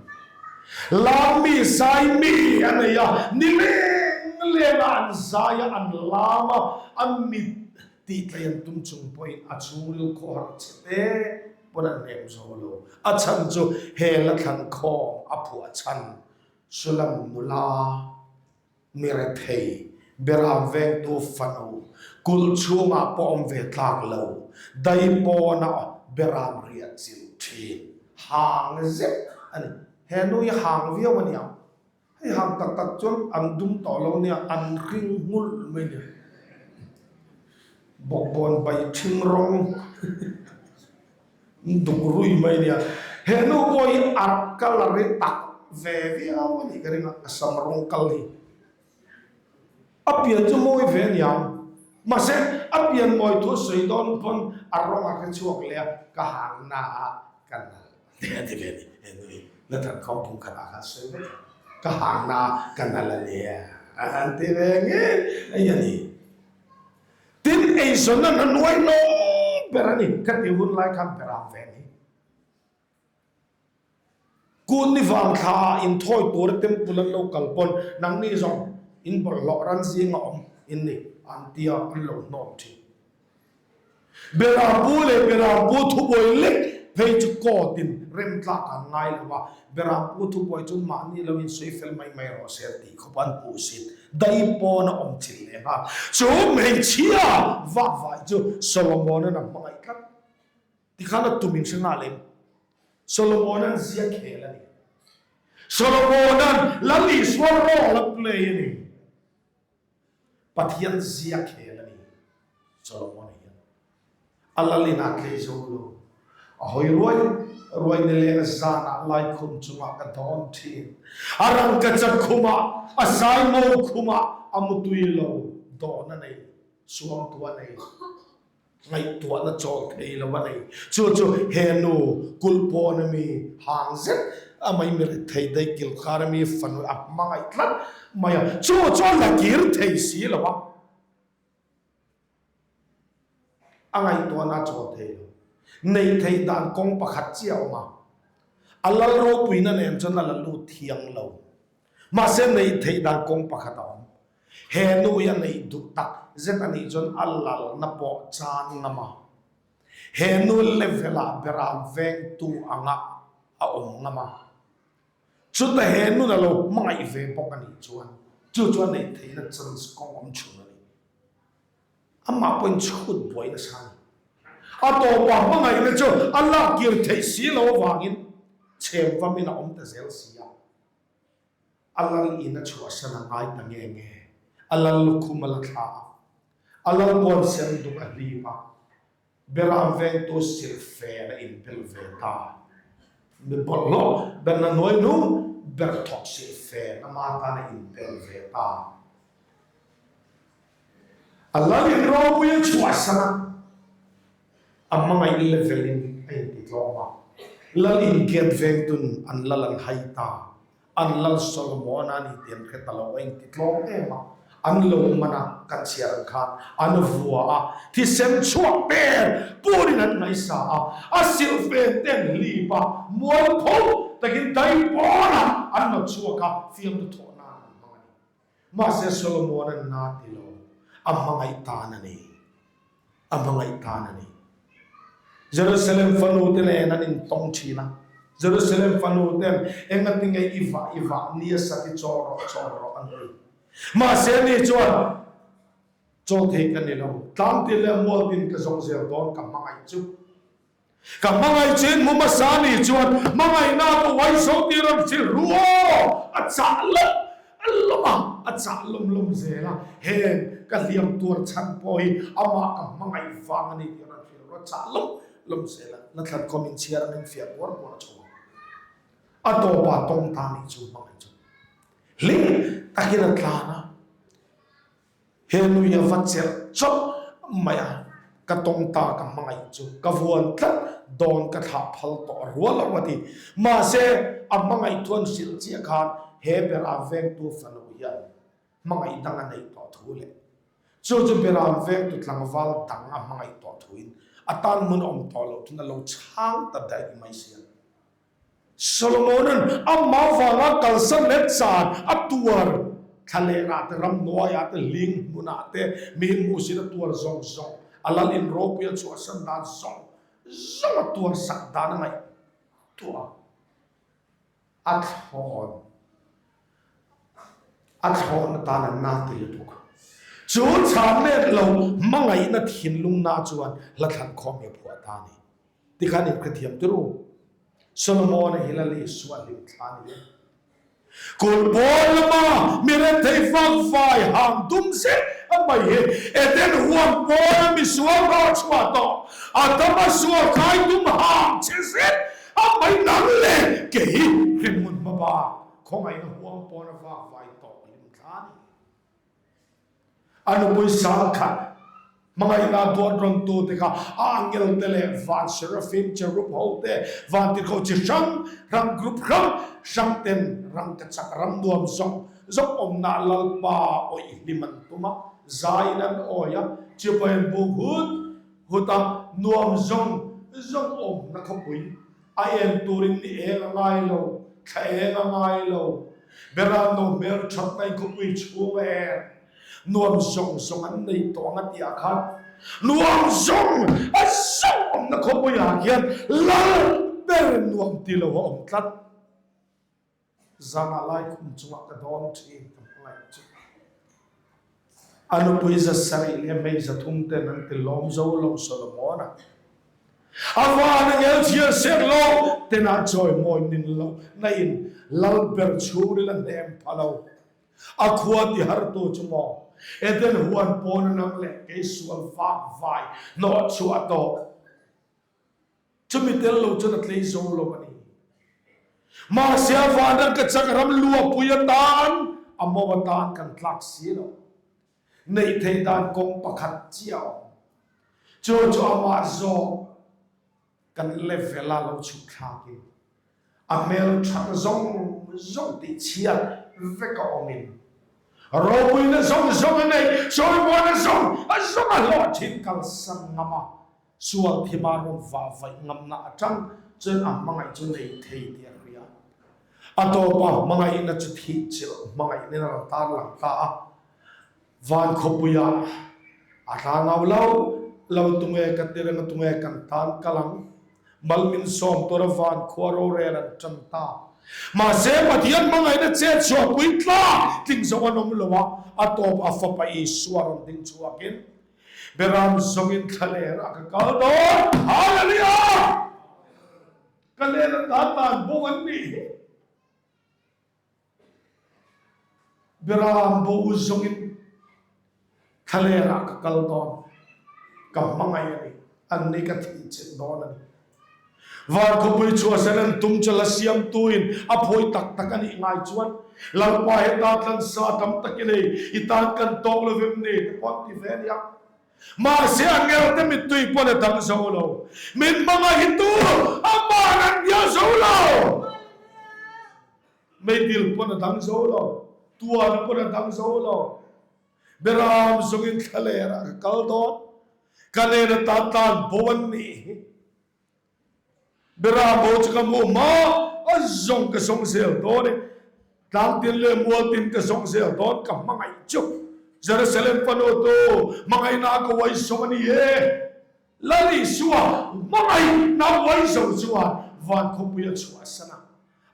Lam mi zai mi a nei a, ni leng lenga an zai a, an lam a, a mit tih tlei an tum chung pawhin a chhungril khawhar che te pawn an hnem zo lo. A chhan chu he la thlan khawm a phuah chhan Sulam nula Mi rethei, Beram vengtu fanu, kulh chhungah pawh awm ve tlak lo, dai pawna Beram riah chilh thin, hang zet a ni. He nu hi hang viau a nia, hei hang tak tak chuan an dum tawh lo nia, an hring nghulh mai nia. Bawkbawn bai ṭhing rawng. Duk rui mai nia. He nu pawh hi a colour hi tak ve viau a nih ka ring a, a sam rawng kal hi. A pian chu mawi ve a niang. Mahse, a pian mawi thu a sawi dawn pawn a rawng a hre chhuak leh a, ka hang na ah ka nalh te a ti ve a ni. He nu hi Nathan Khawng phung khat ah khan sawi vek a, ka hang na ah ka nalh a nia a han ti ve ngei a ni. Tin, eizawn an a nuai lawm ber a ni ka ti hun lai khan ber ang ve ni. Kun ni vang thla ah inthawi tura temple an lo kal pawn nangni zawng in bawlhhlawh ran zinga awm in ni an tia an lo hnawm thin. Berampu leh Berampu thubuai lek phei chu court in remtlak an ngai lo a, Berampu thubuai chu mahni lo in sawi fel mai mai rawh se a tih khawp an hmuh sin. Dai pawn a awm chilh leh nghal. Chu hmeichhia vak vai chu Solomon-a'n a hmangaih tlat. Tikhan a tum in hre nghal em? Solomon-a'n zia khel a ni. Solomon-a'n Lal Isua role a play a ni. Pathian zia khel a ni. Solomon-a hian a lalin a tlei zo lo. A hawi ruai ruai nileng zanah laikhum chungah ka dawn thin. A rangkachak khumah, a saimo khumah a mutui lo dawn a nei, suangtu a nei, ngaihtuahna chawl thei lo a nei. Chu chu he nu kulh pawn a mi hang zet a mai mi rethei daih kilkhar a mi fanu a hmangaih tlat mai a, chu chu a la kir thei si lo a. A ngaihtuahna a chawl thei lo. Neih theih dan kawng pakhat chiah a awm a, a lal ropuina nen chuan a la lut thiang lo. Mahse neih theih dan kawng pakhat a awm. He nu hi a neih duh tak zet a nih chuan a lalna pawh chan ngam a. He nu level ah beram vengtu anga a awm ngam a. Chuta he nun a lo hmangaih ve bawk a nih chuan chu chuan neih theihna chance kawng awm chhun a ni. Amah pawhin chhut buai nasa a ni. A tawpa hmangaihna chu a lak kir theih si lo avangin chhem vamin a awm ta zel si a. A lal in a chhuahsan a ngai ta nge nge. A lal lukhum a la thla a, a lal puan sen duk a hlip a, Beram vengtu silhfen a inbel ve ta. Mi bawlhhlawh berna hnuai hnung ber thawk silhfen ama tan a inbel ve ta. A lal in ropui a chhuahsan a, a hmangaih level in a intitlawm a. Lal in gate vengtun an lal an hai ta. An lal Solomon a ni tih an hre ta lo, a inti tlawm em a, an lo man a, kan chhiar ang khan an vua a, thisen chhuak per purin an ngaihsa a, a silhfen te an hlip a, mualpho takin dai pawnah an lo chhuak a, fiamtu thawh nan an hmang a ni. Mahse Solomon an na ti lo, a hmangaih tan a ni. A hmangaih tan a ni. Jerusalem fanu te nen an intawng thin a. Jerusalem fanu ten engatinge i vah i vah ni a sat i chawl rawh chawl rawh an ti. Mahse ani chuan chawl thei ka ni lo, tlangtin leh mualtin ka zawng zel dawn ka hmangaih chu. Ka hmangaih chin hmu hmasa ni chuan hmangaihna ka uai zo tir an hrilh ru aw! A chah lawm a lawm a, a chah lawm lawm zel a, heng ka hliam tuar chhan pawh hi amah ka hmangaih vang a ni tih rawn hrilh ru a chah lawm lawm zel a, na thlan khawm in chhiar angin fiah kuar kuar a chho ang. A tawpah tawng ta nih chu hmangaih chu hlim takin a tlan a. He nui a va chelh chawp mai a, ka tawng ta ka hmangaih chu ka vuan tlat dawn ka thlah phal tawh rual lo a ti. Mahse, a hmangaih thu an hrilh chiah khan he Beram vengtu fanu hian hmangaih dang a neih tawh thu leh chu chu Beram vengtu tlangval dang a hmangaih tawh thuin A tan hmun a awm tawh loh chuan a lo chhang ta daih mai si a. Solomona'n amah vanga kalsan leh chan a tuar thlalehah te, ramhnuaiah te, hling hmunah te mi hmuhsit a tuar zawng zawng, a lal in ropui a chhuahsan dan zawng zawng a tuar sak dan a ngaihtuah a. A thlawn a thlawn atan an na ti lutuk. Chu chhan let lo hmangaihna thinlung na chuan hla thlan khawm hi a phuah ta a ni. Tikhan in hrethiam tir u. Solomon-a hi Lal Isua hlim thla a ni e. Kul pawn lama mi rethei fak fai hang dum zet a mai hi Eden huan pawna misual rawh chhuah tawh Adama sual kai dum hang che zet a mai nang leh kei hremhmun hmaba khawngaihna huang pawna vak vai tawh hlim thla a ni. A nupui sang khat hmangaihna duat rawn tu te kha a angel te leh van serafim, cherub ho te, vantirhkoh chi hrang hrang group hrang hrang ten rangkachak ram nuam zawng zawng awmna Lalpa awih hlim an tum a, zaiin an awi a, chibai an buk hut hut a, nuam zawng zawng awmna khawpui A en turin ni eng a ngai lo, thla eng a ngai lo. Beram no hmel that nai khawpui chhung a en. Nuam zawng zawng an nei tawh ang a tih ah khan nuam zawng a zawng awmna khawpui ah hian lal ber nuam ti lo a awm tlat. Zanah lai khum chungah ka dawn thin ka hmangaih chu. A nupui 700 leh hmei 300 ten an ti lawm zo lo Solomon a. A van a ngel chhiar sek lo tenah chawi mawi nin lo na in lal ber chhungril a hnem pha lo. A khua ti har tu chu maw Eden huan pawn a nang leh kei sual vak vai hnawh chhuah tawh. Chumi tel lo chuan a tlei zo lo a ni. Mahse a van ka chak ram luapui atan a mo atan kan tlak si lo. Neih theih dan kawng pakhat chiah a awm. Chu chu amah zawk kan level a lo chhuk thlakin a hmel that zawng zawng tih chhiat vek a awmin ropuina zawng zawng a neih, sawimuana zawng zawng a hlawhthin kalsan ngam a. Sual thima rawn vah vaih ngamna atang chuan a hmangaih chu nei thei tih a hria. A tawpa hmangaihna chu thih chilh hmangaihna in a rawn tar lang ta a. Van khawpuiah a tla ngau lo lo tunge ka ti reng a tunge kan tan kal ang. Mal min sawm tura van khua rorel an tan ta. Mahse Pathian hmangaihna chet chhuahpui tlak tling zo an awm lo a, a tawp a fapa Isua rawn ding chhuakin Beram zawngin thlaler a ka kal dawn. Hallelujah! Ka len a ta tan bo an nih hi. Beram bo zawngin thlaler ah ka kal dawn. Ka hmangaih a ni. An ni ka thih chilh dawn a ni. Van khawpui chhuahsan an tum chu la siamtuin a phawi tak tak a nih ngai chuan Lalpa heta tlansa tam tak i nei, i tan kan tawk lo vem ni te pawh an ti ve a nia. Mahse a ngelte mittui pawn a dang zo lo. Min hmangaih tu ama'n an bial zo lo. Meidil pawn a dang zo lo. Tuan pawn a dang zo lo. Beram zawngin thlaler ah ka kal dawn. Ka nen atan tan bo an nih hi. Beram bo chu ka hmuh hma a zawng ka zawng zel dawn e. Tlang tin leh mual tin ka zawng zel dawn ka hmangaih chu. Jerusalem fanu tu hmangaihna ka uai zawng a ni e. Lal Isua hmangaihna uai zo chuan van khawpui a chhuahsan a.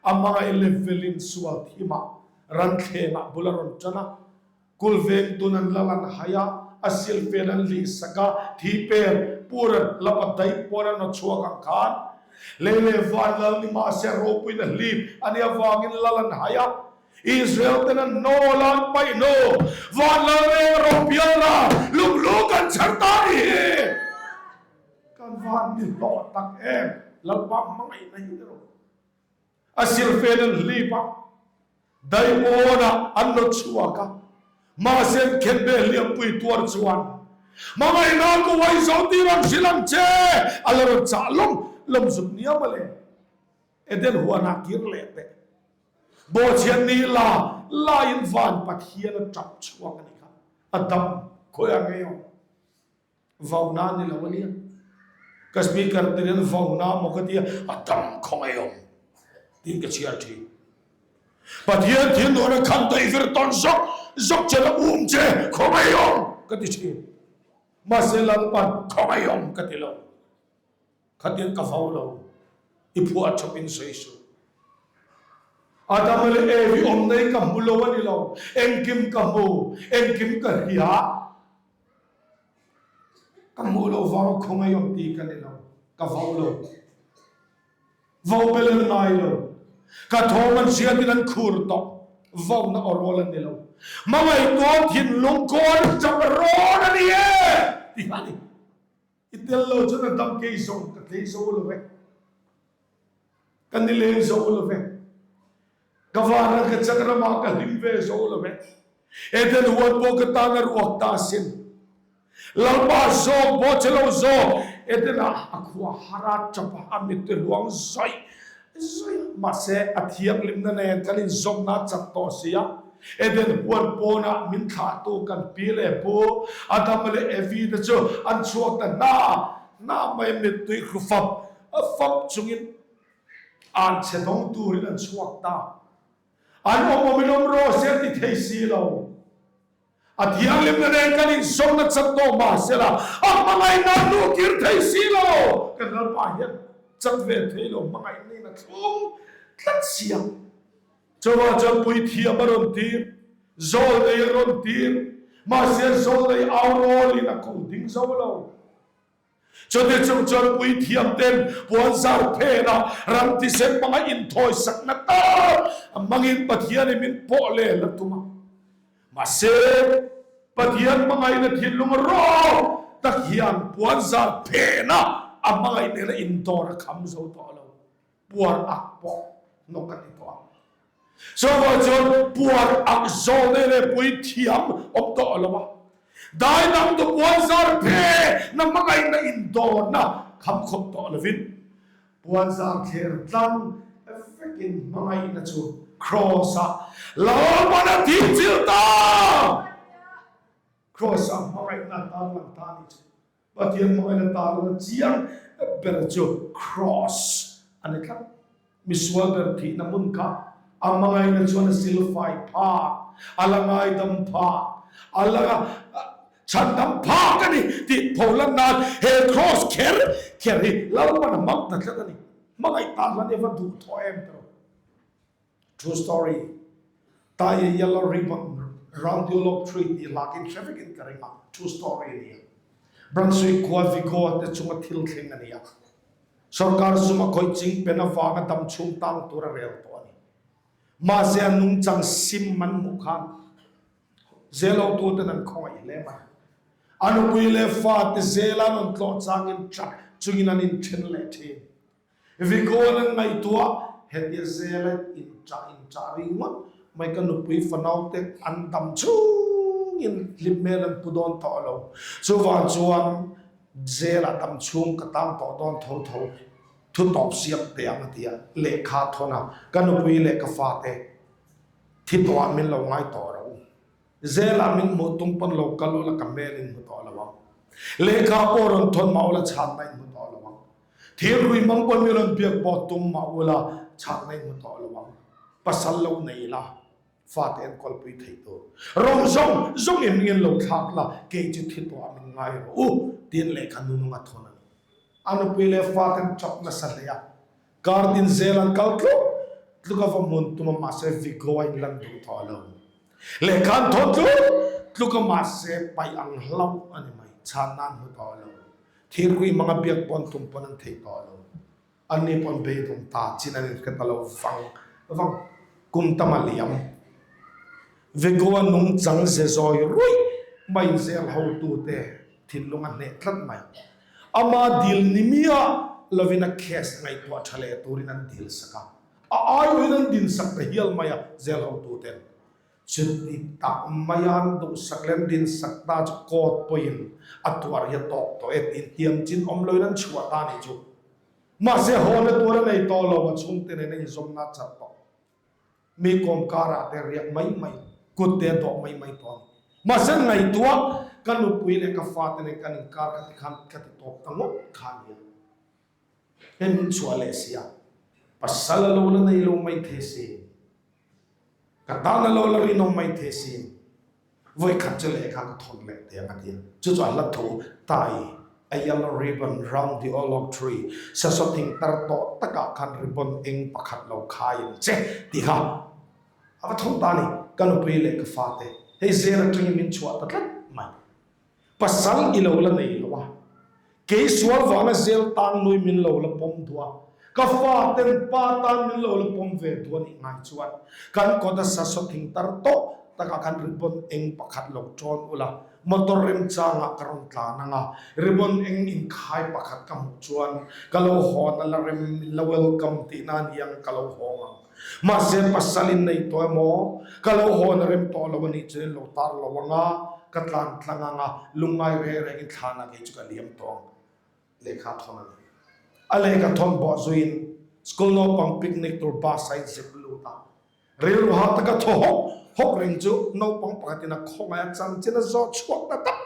A hmangaih levelin sual thimah ranthlengah bul a rawn tan a. Kul vengtun an lal an hai a, a silfen an lihsak a, thi per pur an hlap a, daih pawn an raw chhuak ang khan lei leh van lal ni mahse ropuiin a hlip a nih avangin lal an hai a. Israel ten an hnawl a, an paih hnu van lal reng ro pial ra lunglu kan chhar ta ni hi kan van ni hlawh tak em Lalpa hmangaihna hi ni rawh. A silfen an hlip a, daipawnah an lo chhuak a, mahse an khenbeh hliampui tuar chuan, Hmangaihna ka uai zo tih rawn hrilh ang che, a la rawn chah lawm lawm zuk nia mawle. Eden huanah kir leh teh. Bawhchhiat ni la laiin van Pathian a tap chhuak a ni kha, a dam khawiah ngei awm. Vauna ni lo a nia. Ka speaker te hian vauna maw ka tia, a dam khawngaih awm tiin ka chhiar thin. Pathian thinlung a khan daih vir tawn zawk zawk che la um che khawngaih awm ka ti thin. Mahse Lalpan khawngaih awm ka ti lo. Khatin ka vau lo, i phuah chawpin sawi suh. Adama leh Evi awmna hi ka hmu lo a ni lo, engkim ka hmu, engkim ka hria. Ka hmuh loh vanga khawngaih awm ti ka ni lo, ka vau lo. Vau bel an ngai lo. Ka thawm an hriatin an khur tawh. Vauna aw rawl an ni lo. Hmangaihtuah thinlung kawn chak rawn a ni e ti kha a ni. I tel lo chuan a dam kei zawng ka tlei zo lo ve. Ka nileng zo lo ve. Ka vanram ka chak ramah ka hlim ve zo lo ve. Eden huan pawh ka tan a ruak ta asin. Lalpa zawk pawh che lo zawk. Eden ah a khua har a tap a, a mittui hluang zawih zawih a. Mahse a thianghlimna nen kan inzawmna a chat tawh si a. Eden huan pawnah min thlahtu kan pi leh pu Adama leh Evi te chu an chhuak ta hna hna mai mittui hru fap fap chungin an chhe dawng turin an chhuak ta. An awm awmin awm rawh se a ti thei si lo. A thianghlimna nen kan inzawmna chat tawh mahsela a hmangaihna a hnuh kir thei si lo. Kan Lalpa hian chat ve thei lo hmangaihna in a thlung tlat si a. Chuvang chuan puithiam a rawn tir, zawlnei a rawn tir, mahse zawlnei au rawlin a ko ding zo lo. Chuti chung chuan puithiam ten puanzar phenah ram thisen hmanga inthawisakna tak hmangin Pathianin min pawh lel a tum a. Mahse, Pathian hmangaihna thinlung rawk tak hian puanzar phenah a hmangaih nena indawr a kham zo tawh lo. Puar ak pawh hnawk a ti tawh a. Chuvang chuan puar ak zawhna leh puithiam awm tawh lo a. Dai dang tu puan zar phe na hmangaihna indawrna kham khawp tawh lovin puan zar thler tlang vekin hmangaihna chu Kraws-ah Lalpan a thihchilh ta! Kraws-ah hmangaihna a tarlang ta a nih chu. Pathian hmangaihna tarlana chiang ber chu Kraws a ni tlat. Misual ber thihna hmun kha a hmangaihna chuan a silfai phak, a la ngaidam phak, a la chhandam phak a ni tih pholan nan he Kraws kher kher hi Lalpan a hmang ta tlat a ni. Hmangaih tarlan hi a va duhthawh em tawh. True story. Tie a yellow ribbon round your log tree tih hlakin hre vekin ka ring a, true story a ni a. Brunswick khua Vigo te chunga thil thleng a ni a. Sorkar zum a khawih ching pen avanga dam chhung tang tur a rel tawh a ni. Mahse a nungchang sim an hmuh khan zelotuten an khawngaih hle mai. A nupui leh fate zela an rawn tlawh changin truck chungin an inthen leh thin. Vigoan an ngaihtuah hetia zela inṭah inṭah ringawt mai ka nupui fanaute an dam chhungin hlim hmel an pu dawn tawh lo. Chuvang chuan zela dam chhung ka tang tawh dawn tho tho thu tawp siam teh ang a ti a, lehkha thawn a ka nupui leh ka fate thi tawhah min lo ngai tawh ro. Zelah min hmuh tum pawn lo kal ula ka hmel in hmu tawh lo ang. Lehkha pawh rawn thawn mah ula chhanna in hmu tawh lo ang. Thirhrui hmang pawn mi rawn biak pawh tum mah ula chhanna in hmu tawh lo ang. Pasal lo nei la, fate enkawlpui theih tur. Ro zawng zawng in hming in lo thlak la, kei chu thi tawh ah min ngai rawh u, tiin lehkha nunung a thawn a ni. A nupui leh fate an chawp nasa hle a. Kar tin zel an kal tluk tluk a va hmun tum a mahse Vigo a inlan duh tawh lo. Lehkha an thawn tluk tluk a mahse paih ang hlauh a ni mai. Chhanna an hmu tawh lo. Thirkui hmanga biak pawn tum pawn an thei tawh lo. Anni pawn beidawng ta chin an inhre ta lo vang vang. Kum tam a liam. Vigo a nungchang ze zawi ruih mai zel hotute thinlung a hneh tlat mai. Ama dil ni miah lovin a case ngaihtuah tha leh turin an dil sak a, a aiawhin an din sak ta hial mai a, zel hotuten chuti tak maia an duhsak leh an din sak ta chu court pawhin a tuar hi a tawk tawh e tiin tiam chin awm loin an chhuah ta nih chu. Mahse hawna tur a nei tawh lo, a chhungte nen a inzawmna a chat tawh. Mi kawm karah te riak mai mai, kut te a dawh mai mai tawh a ni. Mahse ngaihtuah ka nupui leh ka fate nen kan inkar kha tikhan ka ti tawp ta ngawt kha a nia. Hei min chhuah leh si a, pasal a lo la nei lo mai thei si, ka tan a lo la rinawm mai thei si, vawi khat chu lehkha ka thawn leh teh ang a ti a. Chu chu a hla thu Tie a yellow ribbon round the old oak tree, sasaw thing tar tawh takah khan ribbon eng pakhat lo khai ang che tih kha a va thawn ta a ni. Ka nupui leh ka fate hei zel atangin min chhuah ta tlat mai. Pasal i lo la nei lo a, kei sual vanga zel tang nui min lo la pawm duh a, ka fa ten pa tan min lo la pawm ve duh a nih ngai chuan kan kawt a sasaw thing tar tawh takah khan ribbon eng pakhat lo ṭawn ula, motor remchangah ka rawn tlan ang a, ribbon eng inkhai pakhat ka hmuh chuan ka lo hawn a la rem min la welcome tihna a ni ang ka lo hawng ang. Mahse pasal in nei tawh emaw, ka lo hawn a rem tawh lo a nih chuan in lo tar lo ang a, ka tlan tlang ang a, lungngai reng rengin thlan ah kei chu ka liam tawh ang. Lehkha thawn a ni. A lehkha thawn bawh zuiin school naupang picnic tur bus a inzep lut a. Rilru hah taka thaw hawk hawk reng chu naupang pakhatin a khawngaih a, chanchin a zawh chhuak ta tak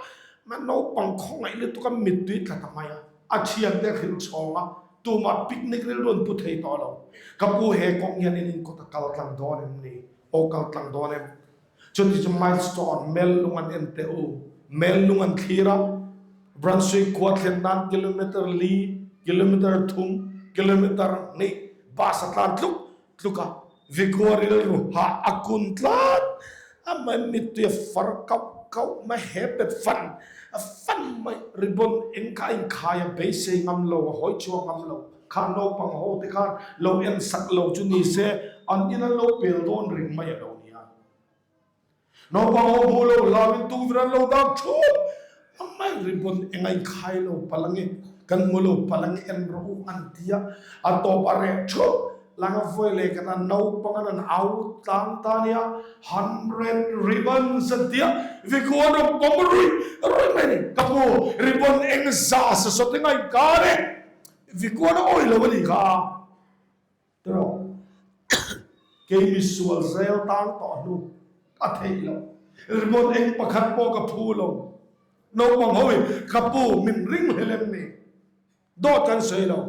mai. Naupang khawngaih lutuk a mittui tla ta mai a, a thiante a hrilh chhawng a, Tumah picnic rilru an pu thei tawh lo. Ka pu he kawng hian in inkawt a kal tlang dawn em ni? Aw kal tlang dawn em? Chuti chu milestone, mel lung an en teh u. Mel lung an thlir a, Brunswick khua thlen nan kilometer li, kilometer thum, kilometer hnih bus a tlan tluk tluk a. Vikua rilru hah a kun tlat a mai mittui a far kauh kauh mai he pet fan a fan mai ribbon eng kha a inkhai a beisei ngam lo a hawi chhuak ngam lo kha naupang ho te khan lo en sak lo chu ni se an in an lo pel dawn reng mai a lo nia. Naupang ho hmuh lo hlauin tukverh an lo dak thup a mai ribbon eng a inkhai lo palh ange kan hmu lo palh ange en rawh u an ti a, a tawp a reh thup langa vawi leh kan a naupang an an au tlang ta nia 100 ribbons an ti a vikuan rawn pawm ruih ruih mai a ni ka pu ribbon eng za sasawt eng a inkar e vikuan a awih lo a nih kha. Tiraw? Kei misual zel tan tawh hnu a theih loh. Ribbon eng pakhat pawh ka phu lo. Naupang ho in ka pu min ring hlel em ni? Dawt kan sawi lo.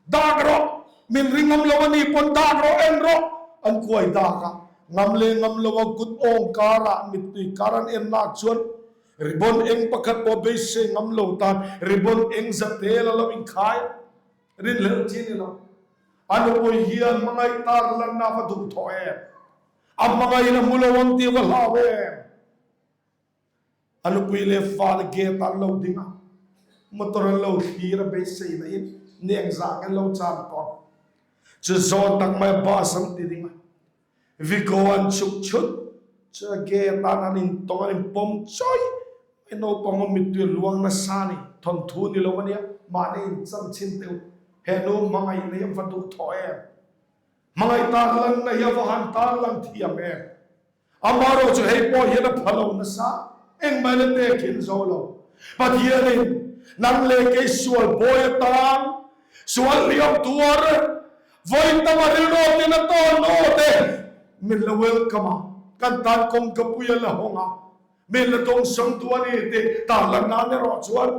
Dak rawh! Min ring ngam lo a ni pawn dak rawh en rawh! An kuai dak a. Ngam leh ngam lo a kut awng karah mittui kar an en nak chuan ribbon eng pakhat pawh beisei ngam lo tan ribbon eng zatel a lo inkhai. Rinhlelh chi ni lo. A nupui hian hmangaih tar lanna va duh thawh em? A hmangaihin a hmu lo ang tih va hlau em? A nupui leh fate gate ah an lo ding a, motor an lo thlir a beisei na in neng zah an lo chan tawn. Chu zawn tak mai a bus an ti ding a, Vigo an chhuk chhut chu a gate ah an intawng an inpawm chawi mai naupang awm mittui a luang nasa a ni thawnthu ni lo a nia mahni inchan chhin teh u he nu hmangaih na hi a va duh thawh em hmangaih tan lanna hi a va han tan lang thiam em amaherawh chu hei pawh hian a pha lo nasa engmah la tek hin zo lo Pathianin nang leh kei sual bawi atan sual hliam tuar Vawi tam a rilru tin a tawn aw te min la welcome a, kan tan kawngka pui a la hawng a, min la dawngsang duh a ni tih tarlan nan erawh chuan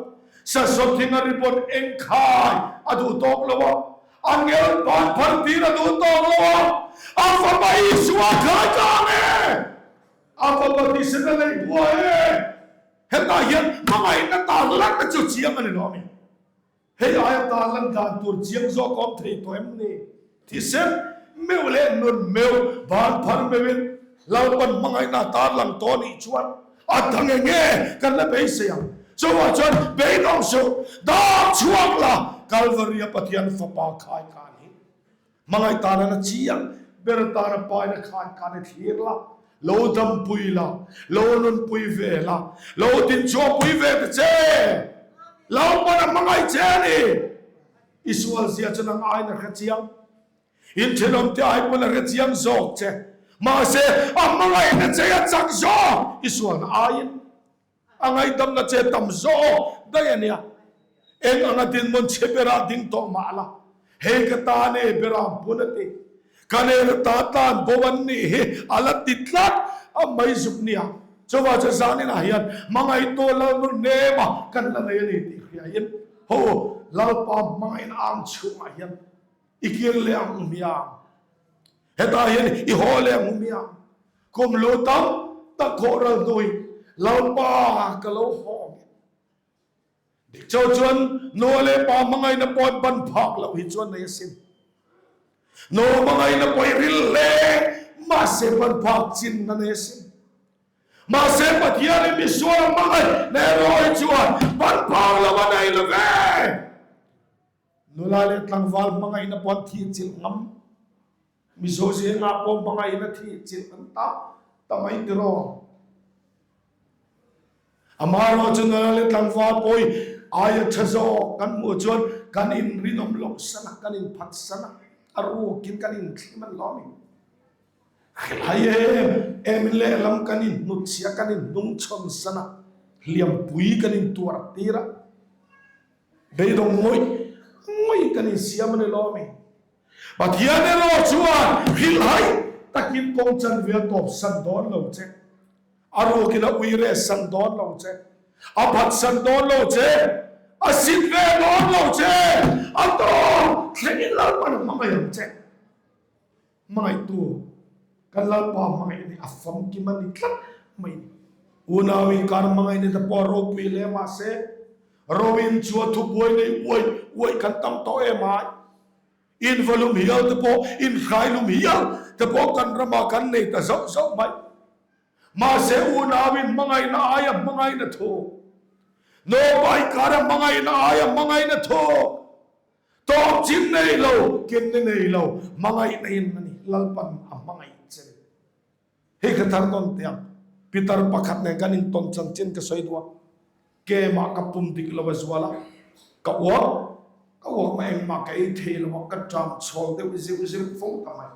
Sasawt thing a ribbon eng khai a duh tawk lo a, a ngel ban phar tir a duh tawk lo a, a fapa Isua khai kang e! A fapa thisen a nei buai e! Hetah hian hmangaihna tarlan na chu chiang a ni lo a mi. Hei aia tan lan dan tur chiang zawk a awm thei tawh em ni? Thisen meuh leh nun meuh, ban phar meuhin Lalpan hmangaihna tan lang tawh anih chuan a dang eng nge kan la beisei ang? Chuvah chuan beidawng suh, dam chhuak la, Kalvaria Pathian Fapa khai kha a ni. Hmangaih tana na chiang ber tana paina khan khan i thlir la, lo dampui la, lo nunpui ve la, lo dinchhuahpui ve ta che. Lalpan a hmangaih che a ni. I sual zia chu nang aiin a hre chiang. In thenawmte ai pawn a hre chiang zawk che. Mahse, a hmangaihna che a chak zawk i sualna aiin. A ngaihdamna che tam zawk daih a nia. Eng anga dinhmun chhe berah ding tawh mah la, hei ka ta ne beram pun a ti. Ka nen ta tlan bo an nih hi a la ti tlat a mai zuk nia. Chuvah chu zaninah hian hmangaihtu Lalnu hnema kan la nei a ni tih hriain ho. Lalpa hmangaihna ang chhungah hian i kir leh ang u hmiang. Hetah hian i haw leh ang u hmiang. Kum lu tam tak khawh ral hnu hi Lalpa ka lo haw ang e. Dik chauh chuan nu leh pa hmangaihna pawh ban phak loh hi chuan nei asin. Nu hmangaihna pawh i ril hle mahse ban phak chin na nei asin. Mahse Pathian in misual hmangaih na erawh hi chuan ban phak loh a nei lo ve. Nula leh tlangval hmangaihna pawh an thih chilh ngam. Mizo zingah pawh hmangaihna thih chilh an ta ta mai tiraw? Amaherawh chu nula leh tlangval pawi aia tha zawk kan hmuh chuan kan inrinawm loh san a, kan inphat san a, a rukin kan inthlim an lawm i. Hrilhai em em in lehlam kan inhnutchhia, kan inhnungchhawn san a, hliampui kan intuar tir a, beidawng ngawih ngawih kan insiam a ni lawm i. Pathian erawh chuan hrilhai takin kawng chanve a tawpsan dawn lo che, a rukin a uire san dawn lo che, a phatsan dawn lo che, a sit ve dawn lo che, a tawp thlengin Lalpan a hmangaih ang che. Hmangaihtu kan Lalpa hmangaih ni a famkim a ni tlat mai ni. Unau inkar hmangaih ni te pawh a ropui hle mahse Roin chu a thubuai nei uai uai kan tam tawh em ai. In valum hial te pawh, in hrailum hial te pawh kan ramah kan nei ta zauh zauh mai. Mahse unauin hmangaihna aia hmangaihna thuk, Nawpa inkara hmangaihna aia hmangaihna thuk, tawp chin nei lo, kinni nei lo, hmangaihna in a ni, Lalpan a hmangaih che ni. Hei ka thar tawn teh ang, Pitar pakhat nen kan intawn chanchin ka sawi duh a, Kemah ka pum dik lo a zual a, ka uak ka uak mah engmah ka ei thei lo a, ka ṭam chhawl deuh zeuh zeuh fo ta mai.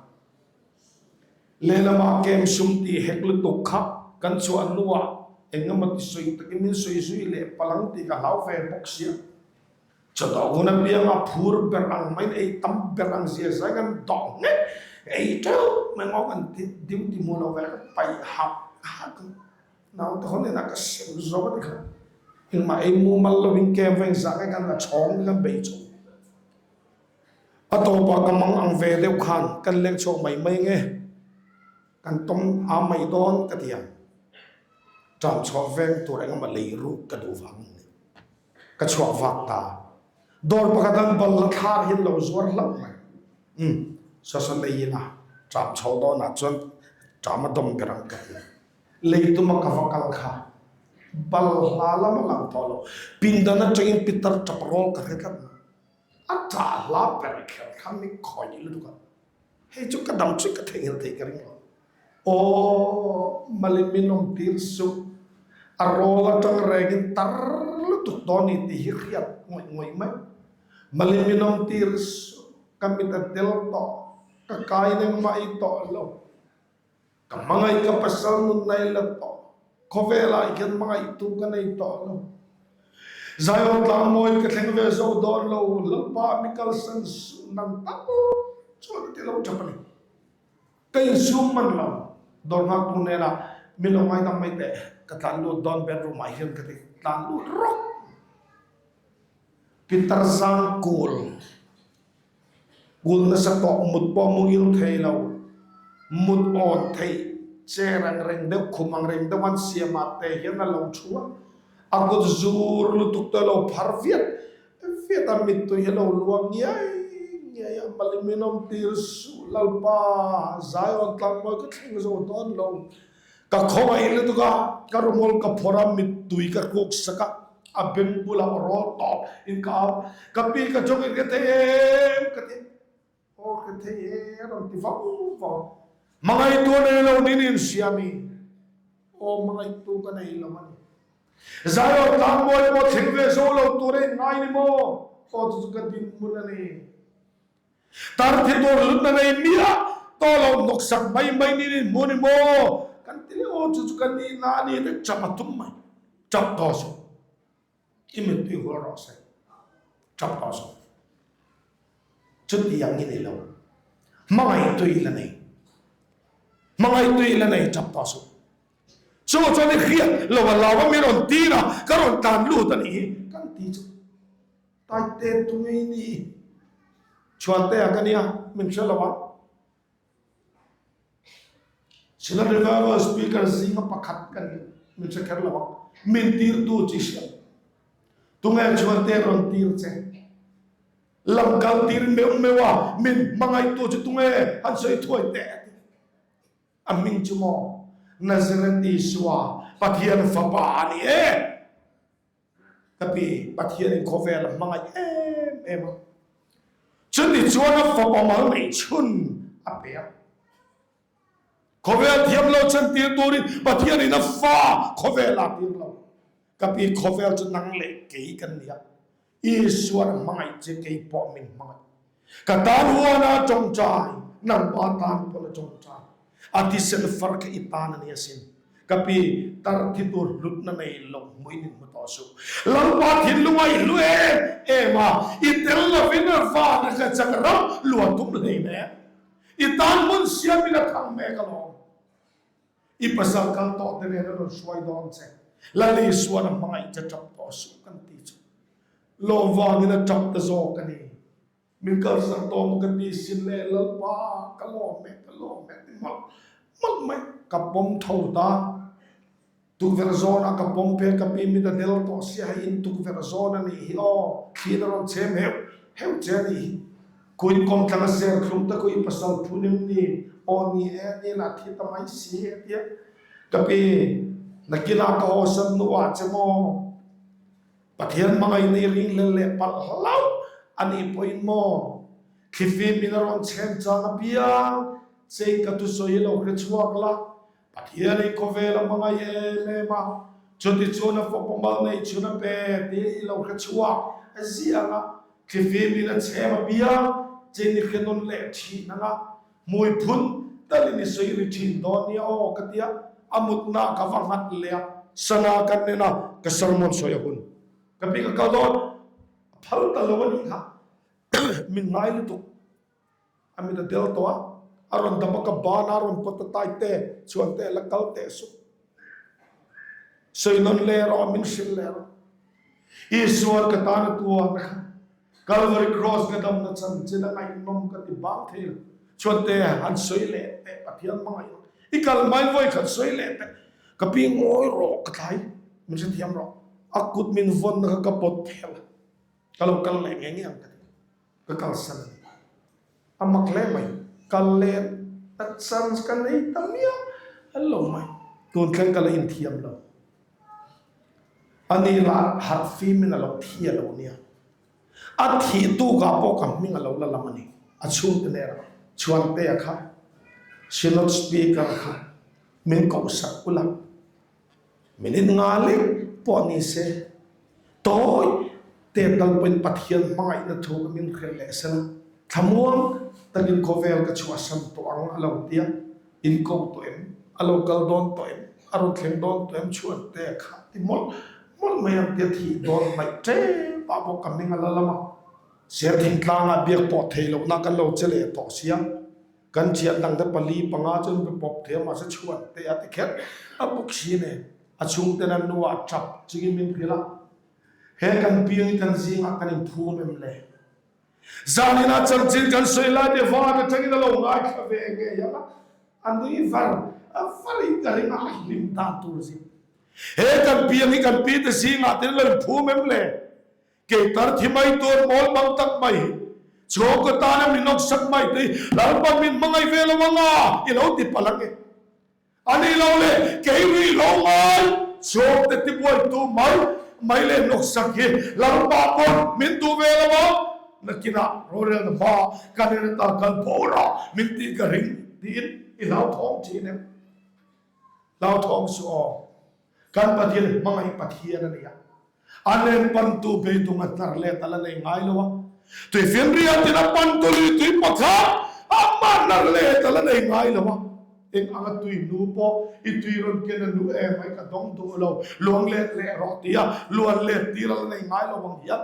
Lehlamah kem sum tih hek lutuk kha kan chhuah hnuah eng emaw ti sawi takin min sawi zui leh palang tih ka hlau ve bawk sia. Chawdawh hun apianga phur ber ang maiin ei tam ber ang zia zai kan dawh nghek ei teuh mai ngawk an ti duty hmu lo ve ka paih hak hak ang naute ho nena ka sem zo a ni kha engmah ei mumal lovin kem veng zah nge kan la chhawng kan bei chho a tawpah ka mang ang ve deuh khan kan leng chhuak mai mai nge kan tawm a mai dawn ka ti ang ṭam chhuah veng tur engemaw lei ruk ka duh vang a ni. Ka chhuak vak ta. Dawr pakhat an bal la thlar hian lo zuar hlauh mai. Umm, saw lei ila ṭam chho dawnah chuan ṭam a dawm ber ang ka ti. Lei tuma ka va kal kha bal hla lam a lang tawh lo. Pindan aṭangin pitar ṭap rawl ka hre tlat mai. A ṭah hla ber kher kha mi khawih lutuk a. Hei chu ka dam chu ka theihnghilh thei ka ring lo. Aw, Malin min awm tir suh. A rawl atang rengin tar lutuk dawn ni tih hi hriat ngawih ngawih mai. Malin min awm tir suh. Ka mit a tel tawh. Ka kain engmah ei tawh lo. Ka hmangaih ka pasal nun na i la tawh. Khawvelah hian hmangaihtu ka nei tawh lo. Zion tlangmawi ka thleng ve zo dawn lo. Lalpa mi kalsan suh nang tak chuan a ti lo tap a ni. Ka insum man lo. Dawr nghaktu hnenah min lo ngaidam mai teh, ka tlan lut dawn bedroom ah hian ka ti tlan lut rawk. Pitar zang kul, kul nasa tawh mut pawh muhil thei lo, mut awn theih chair ang reng deuh khum ang reng deuh an siam ah te hian a lo thu a, a kut zur lutuk te a lo phar viat Fiat a mittui hi lo luang ngiai ngiai a, Mali min awm tir suh Lalpa, Zion tlangmawi ka thleng zo dawn lo. Ka khawngaih lutuk a, ka rumawl ka phawrh a, mittui ka hruk sak a, a beng bulah rawl tawp in ka au, Ka pi ka chawk in ka thei em ka ti. Aw ka thei e a rawn ti vau vau. Hmangaihtu a nei lo nin insiam i, aw hmangaihtu ka nei lo a ni. Zion tlangmawi pawh thleng ve zo lo tur a inngai ni maw? Aw chu chu ka dinhmun a ni. Tar thi tur hlutna nei miah tawh lo hnawksak mai mai nin inhmu ni maw? Kan ti leh aw chu chu ka nihna a ni te chap a tum mai. Chap tawh suh. I mittui hual rawh se, tap tawh suh. Chutiang i ni lo. Hmangaihtu i la nei. Hmangaihtu i la nei, tap tawh suh. Chu chuan i hriat lo a lau a, mi rawn tir a, ka rawn tlan lut a nih hi, kan ti chu. Taite tu ngei ni? Chhuantea ka nia, min hre lo ang. Synod Revival Speaker zinga pakhat ka ni, min hre kher lo ang. Min tirtu chi hriat. Tunge Chhuante rawn tir che? Lam kal tir meuh meuh a, min hmangaihtu chu tunge han sawi thuai teh a ti. A hming chu maw Nazareth Isua, Pathian Fapa a ni e. Ka pi, Pathianin khawvel a hmangaih em em a. Chuti chuan a fapa mal neih chhun a pe a. Khawvel thiam lo chantir turin Pathianin a fa khawvel a tir lo. Ka pi, khawvel chu nang leh kei kan ni a. Isuan a hmangaih che kei pawh min hmangaih. Ka tan huan a tawngtai, nangma tan pawn a tawngtai. A thisen far kha i tan a ni asin. Ka pi, tar thi tur hlutna nei lo hmuin in hmu tawh suh. Lalpa thinlunga i hlu em em a, i tel lovin van a ka chak ram luah tum hleinem. I tan hmun siamin a thang mek alawm. I pasal kal tawh te nen a rawn hruai dawn che. Lal Isuan a hmangaih che tap tawh suh kan ti chu. Lawm vangin a tap ta zawk a ni. Min kalsan tawh maw ka ti sin le Lalpa ka lawm e ka lawm e ti mawlh mawlh mai. Ka pawm tho ta. Tukverh zawnah ka pawm phe ka pi mit a del tawh sia hei in tukverh zawn a nih hi aw thliin a rawn chhem heuh heuh che a nih hi. Kuin kawmtlang a ser thlum ta ku i pasal phun em ni aw ni e ni lah thi ta mai si a tia. Ka pi nakinah ka haw san hnuah che maw Pathian hmangaihna i ringhlel leh palh hlauh a nih pawhin maw thlifim in a rawn chhem chang apiang che in ka thusawi hi lo hre chhuak la. Pathian i khawvel a hmangaih em em a, chutichuan a fawpa mal neih chhun a pe tih i lo hre chhuak a ziang a, thlifim in a chhem a piang chin i hre nawn leh thin ang a, hmui phun talin i sawi ri thin dawn nia aw ka tia, a mutna ka va nghat leh a, sana kan en a, ka sermon sawi a hun ka pi ka kal dawn a phal ta lo a nih kha min ngai lutuk. A mit a del tawh a, a rawn dam a ka ban a, a rawn pawt a tai te, chhuan te la kal teh suh. Sawi nawn leh rawh, min hrilh leh rawh. Isuan ka tan a tuar kha, Calvary Cross ka damna chanchin a ngaihnawm ka ti bang thei lo. Chhuan te han sawi leh teh, Pathian hmangaih ang. I kal hmain vawi khat sawi leh teh. Ka pi ngawi rawh, ka tlai, min hrethiam rawh. A kut min vawnna kha ka pawt phel a, ka lo kal leh ngei ngei ang ka ti. Ka kalsan a ni. A mak hle mai. Kal leh a chance ka nei ta miah lo mai. Tun thleng ka la inthiam lo. Ani lah harh fimin a lo thi a lo nia. A thih tukah pawh ka hming a lo la lam a ni. A chhungte nen Chhuantea kha Synod Speaker kha min kohsak ula. Minute nga lek pawh ni se, tawi te tal pawhin Pathian hmangaihna thu ka min hrilh leh sela, thlamuang takin khawvel ka chhuahsan tawh ang a lo ti a, in ko tawh em, a lo kal dawn tawh em, a rawn thleng dawn tawh em chhuan te kha ti mawlh mawlh mai ang tia thih dawn hnaih tep ah pawh ka hming a la lam a, Serthingtlangah biak pawh theih lohna kan lo che leh tawh sia. Kan thian dangte pali panga chu an be pawp thei a, mahse chhuat te a ti kher a bawk si nen a chhungten an nu ah tap chingin min hrilh a, he kan piang hi kan zingah kan inphum em le? Zaninah chanchin kan sawi lai te van atangin a lo ngaithla ve ngei ang a, a nui var varin ka ring a, a hlim dan tur zing. He kan piang hi kan pi te zingah te an lo inphum em le? Kei tar thi mai tur mawl bang tak mai hi chhawngkaw tana min awksak mai te hi Lalpa min hmangaih ve lo anga i lo ti palh ange. A ni lo le, kei rih lo ngai chhawngte tibuaitu mai mai leh hnawksak hi Lalpa pawn min duh ve lo ang. Nakinah rorelna hma kan en atan kan boral min tih ka ring tiin i hlauthawng thin em? Hlauthawng suh aw. Kan Pathian hmangaih Pathian a ni a. A len pantu beidung a hnar let a la nei ngai lo a, tuifinriat in a pantu lui tui pakhat amah hnar let a la nei ngai lo a. Eng anga tui nu pawh i tui rawn ken a nu em ai ka dawng duh lo, luang let leh rawh tia luan let tir a la nei ngai lo ang hian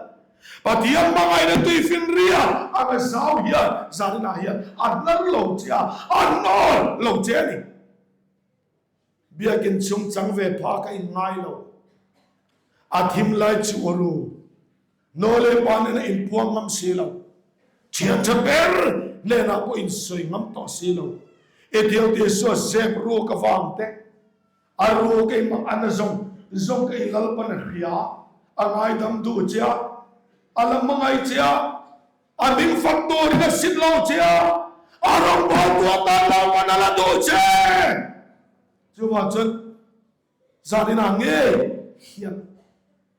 Pathian hmangaihna tuifinriat anga zau hian zaninah hian a hnar lo che a, a hnawl lo che a ni. Biakin chungchang ve pha ka in ngai lo. A thim lai chu aw ru. Nu leh pa nena inpuang ngam si lo, thian tha ber hnenah pawh insawi ngam tawh si lo, i thil tih sual zep ruk avang te, a ruk engmah a na zawng zawng ka i Lalpan a hria, a ngaidam duh che a, a la hmangaih che a, a hming fak turin a sit lo che a, a rawngbawltu atan Lalpan a la duh che. Chuvang chuan Zaninah ngei hian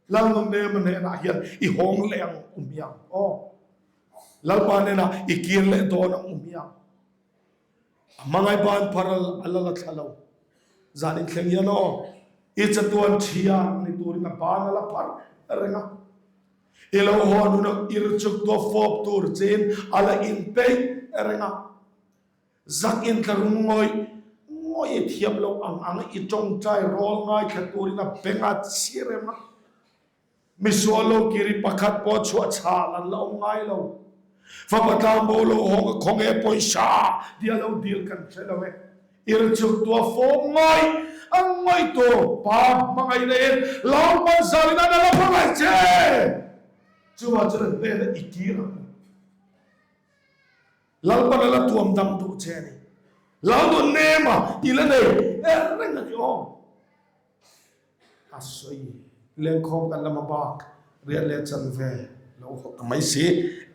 Lalnunnem hnenah hian i hawng leh ang u hmiang aw. Lalpa hnenah i kir leh dawn ang u hmiang. A hmangaih ban phar a la la thla lo. Zanin thleng hian aw, i chatuan thian ni turin a ban a la phar reng a. I lo haw nuna ir chuk tua fawp tur chein a la inpeih reng a. Zak in tla rung ngawih ngawih i thiam loh ang ang i tawngtai rawl ngaithla turin a beng a chhi rem a. Misual lo kiri pakhat pawh chhuah chhal an la awm ngai lo. Fapa tlangbo lo hawng a khawnge pawisa ti a lo dil kan hre lo e. Ir chuk tua fawm ngawih ang ngawih tur pa hmangaih na in Lalpan zalin an a la hmangaih che! Chuvang chuan an hnenah i kir ang u. Lalpan a la tuam dam duh che a ni. Lal nun nem a i la nei er reng a ni aw. A sawi lengkhawm kan lama bak riat leh chan ve lo haw ta mai si.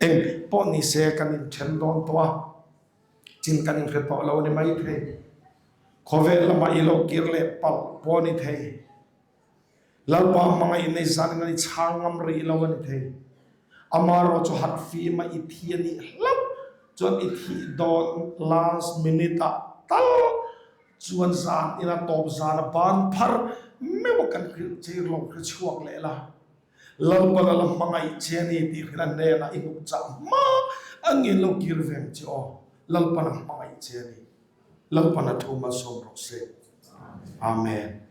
Eng pawh ni se kan inthen dawn tawh a, chin kan inhre tawh lo a ni mai thei. Khawvel lamah i lo kir leh palh pawh a ni thei. Lalpa hmangaih nei zan in an i chhang ngam rih lo a ni thei. Amaherawh chu harh fim a i thi a nih hlauh chuan i thih dawn last minute ah tal chuan zan ina tawp zan a ban phar meuh a kan hrilh che lo hre chhuak leh la. Lalpa lal a hmangaih che a ni tih hrilh a hnenah i hnuk chah hma a ngin lo kir veng che aw. Lalpan a hmangaih che a ni. Lalpan a thu malsawm rawh se. Amen.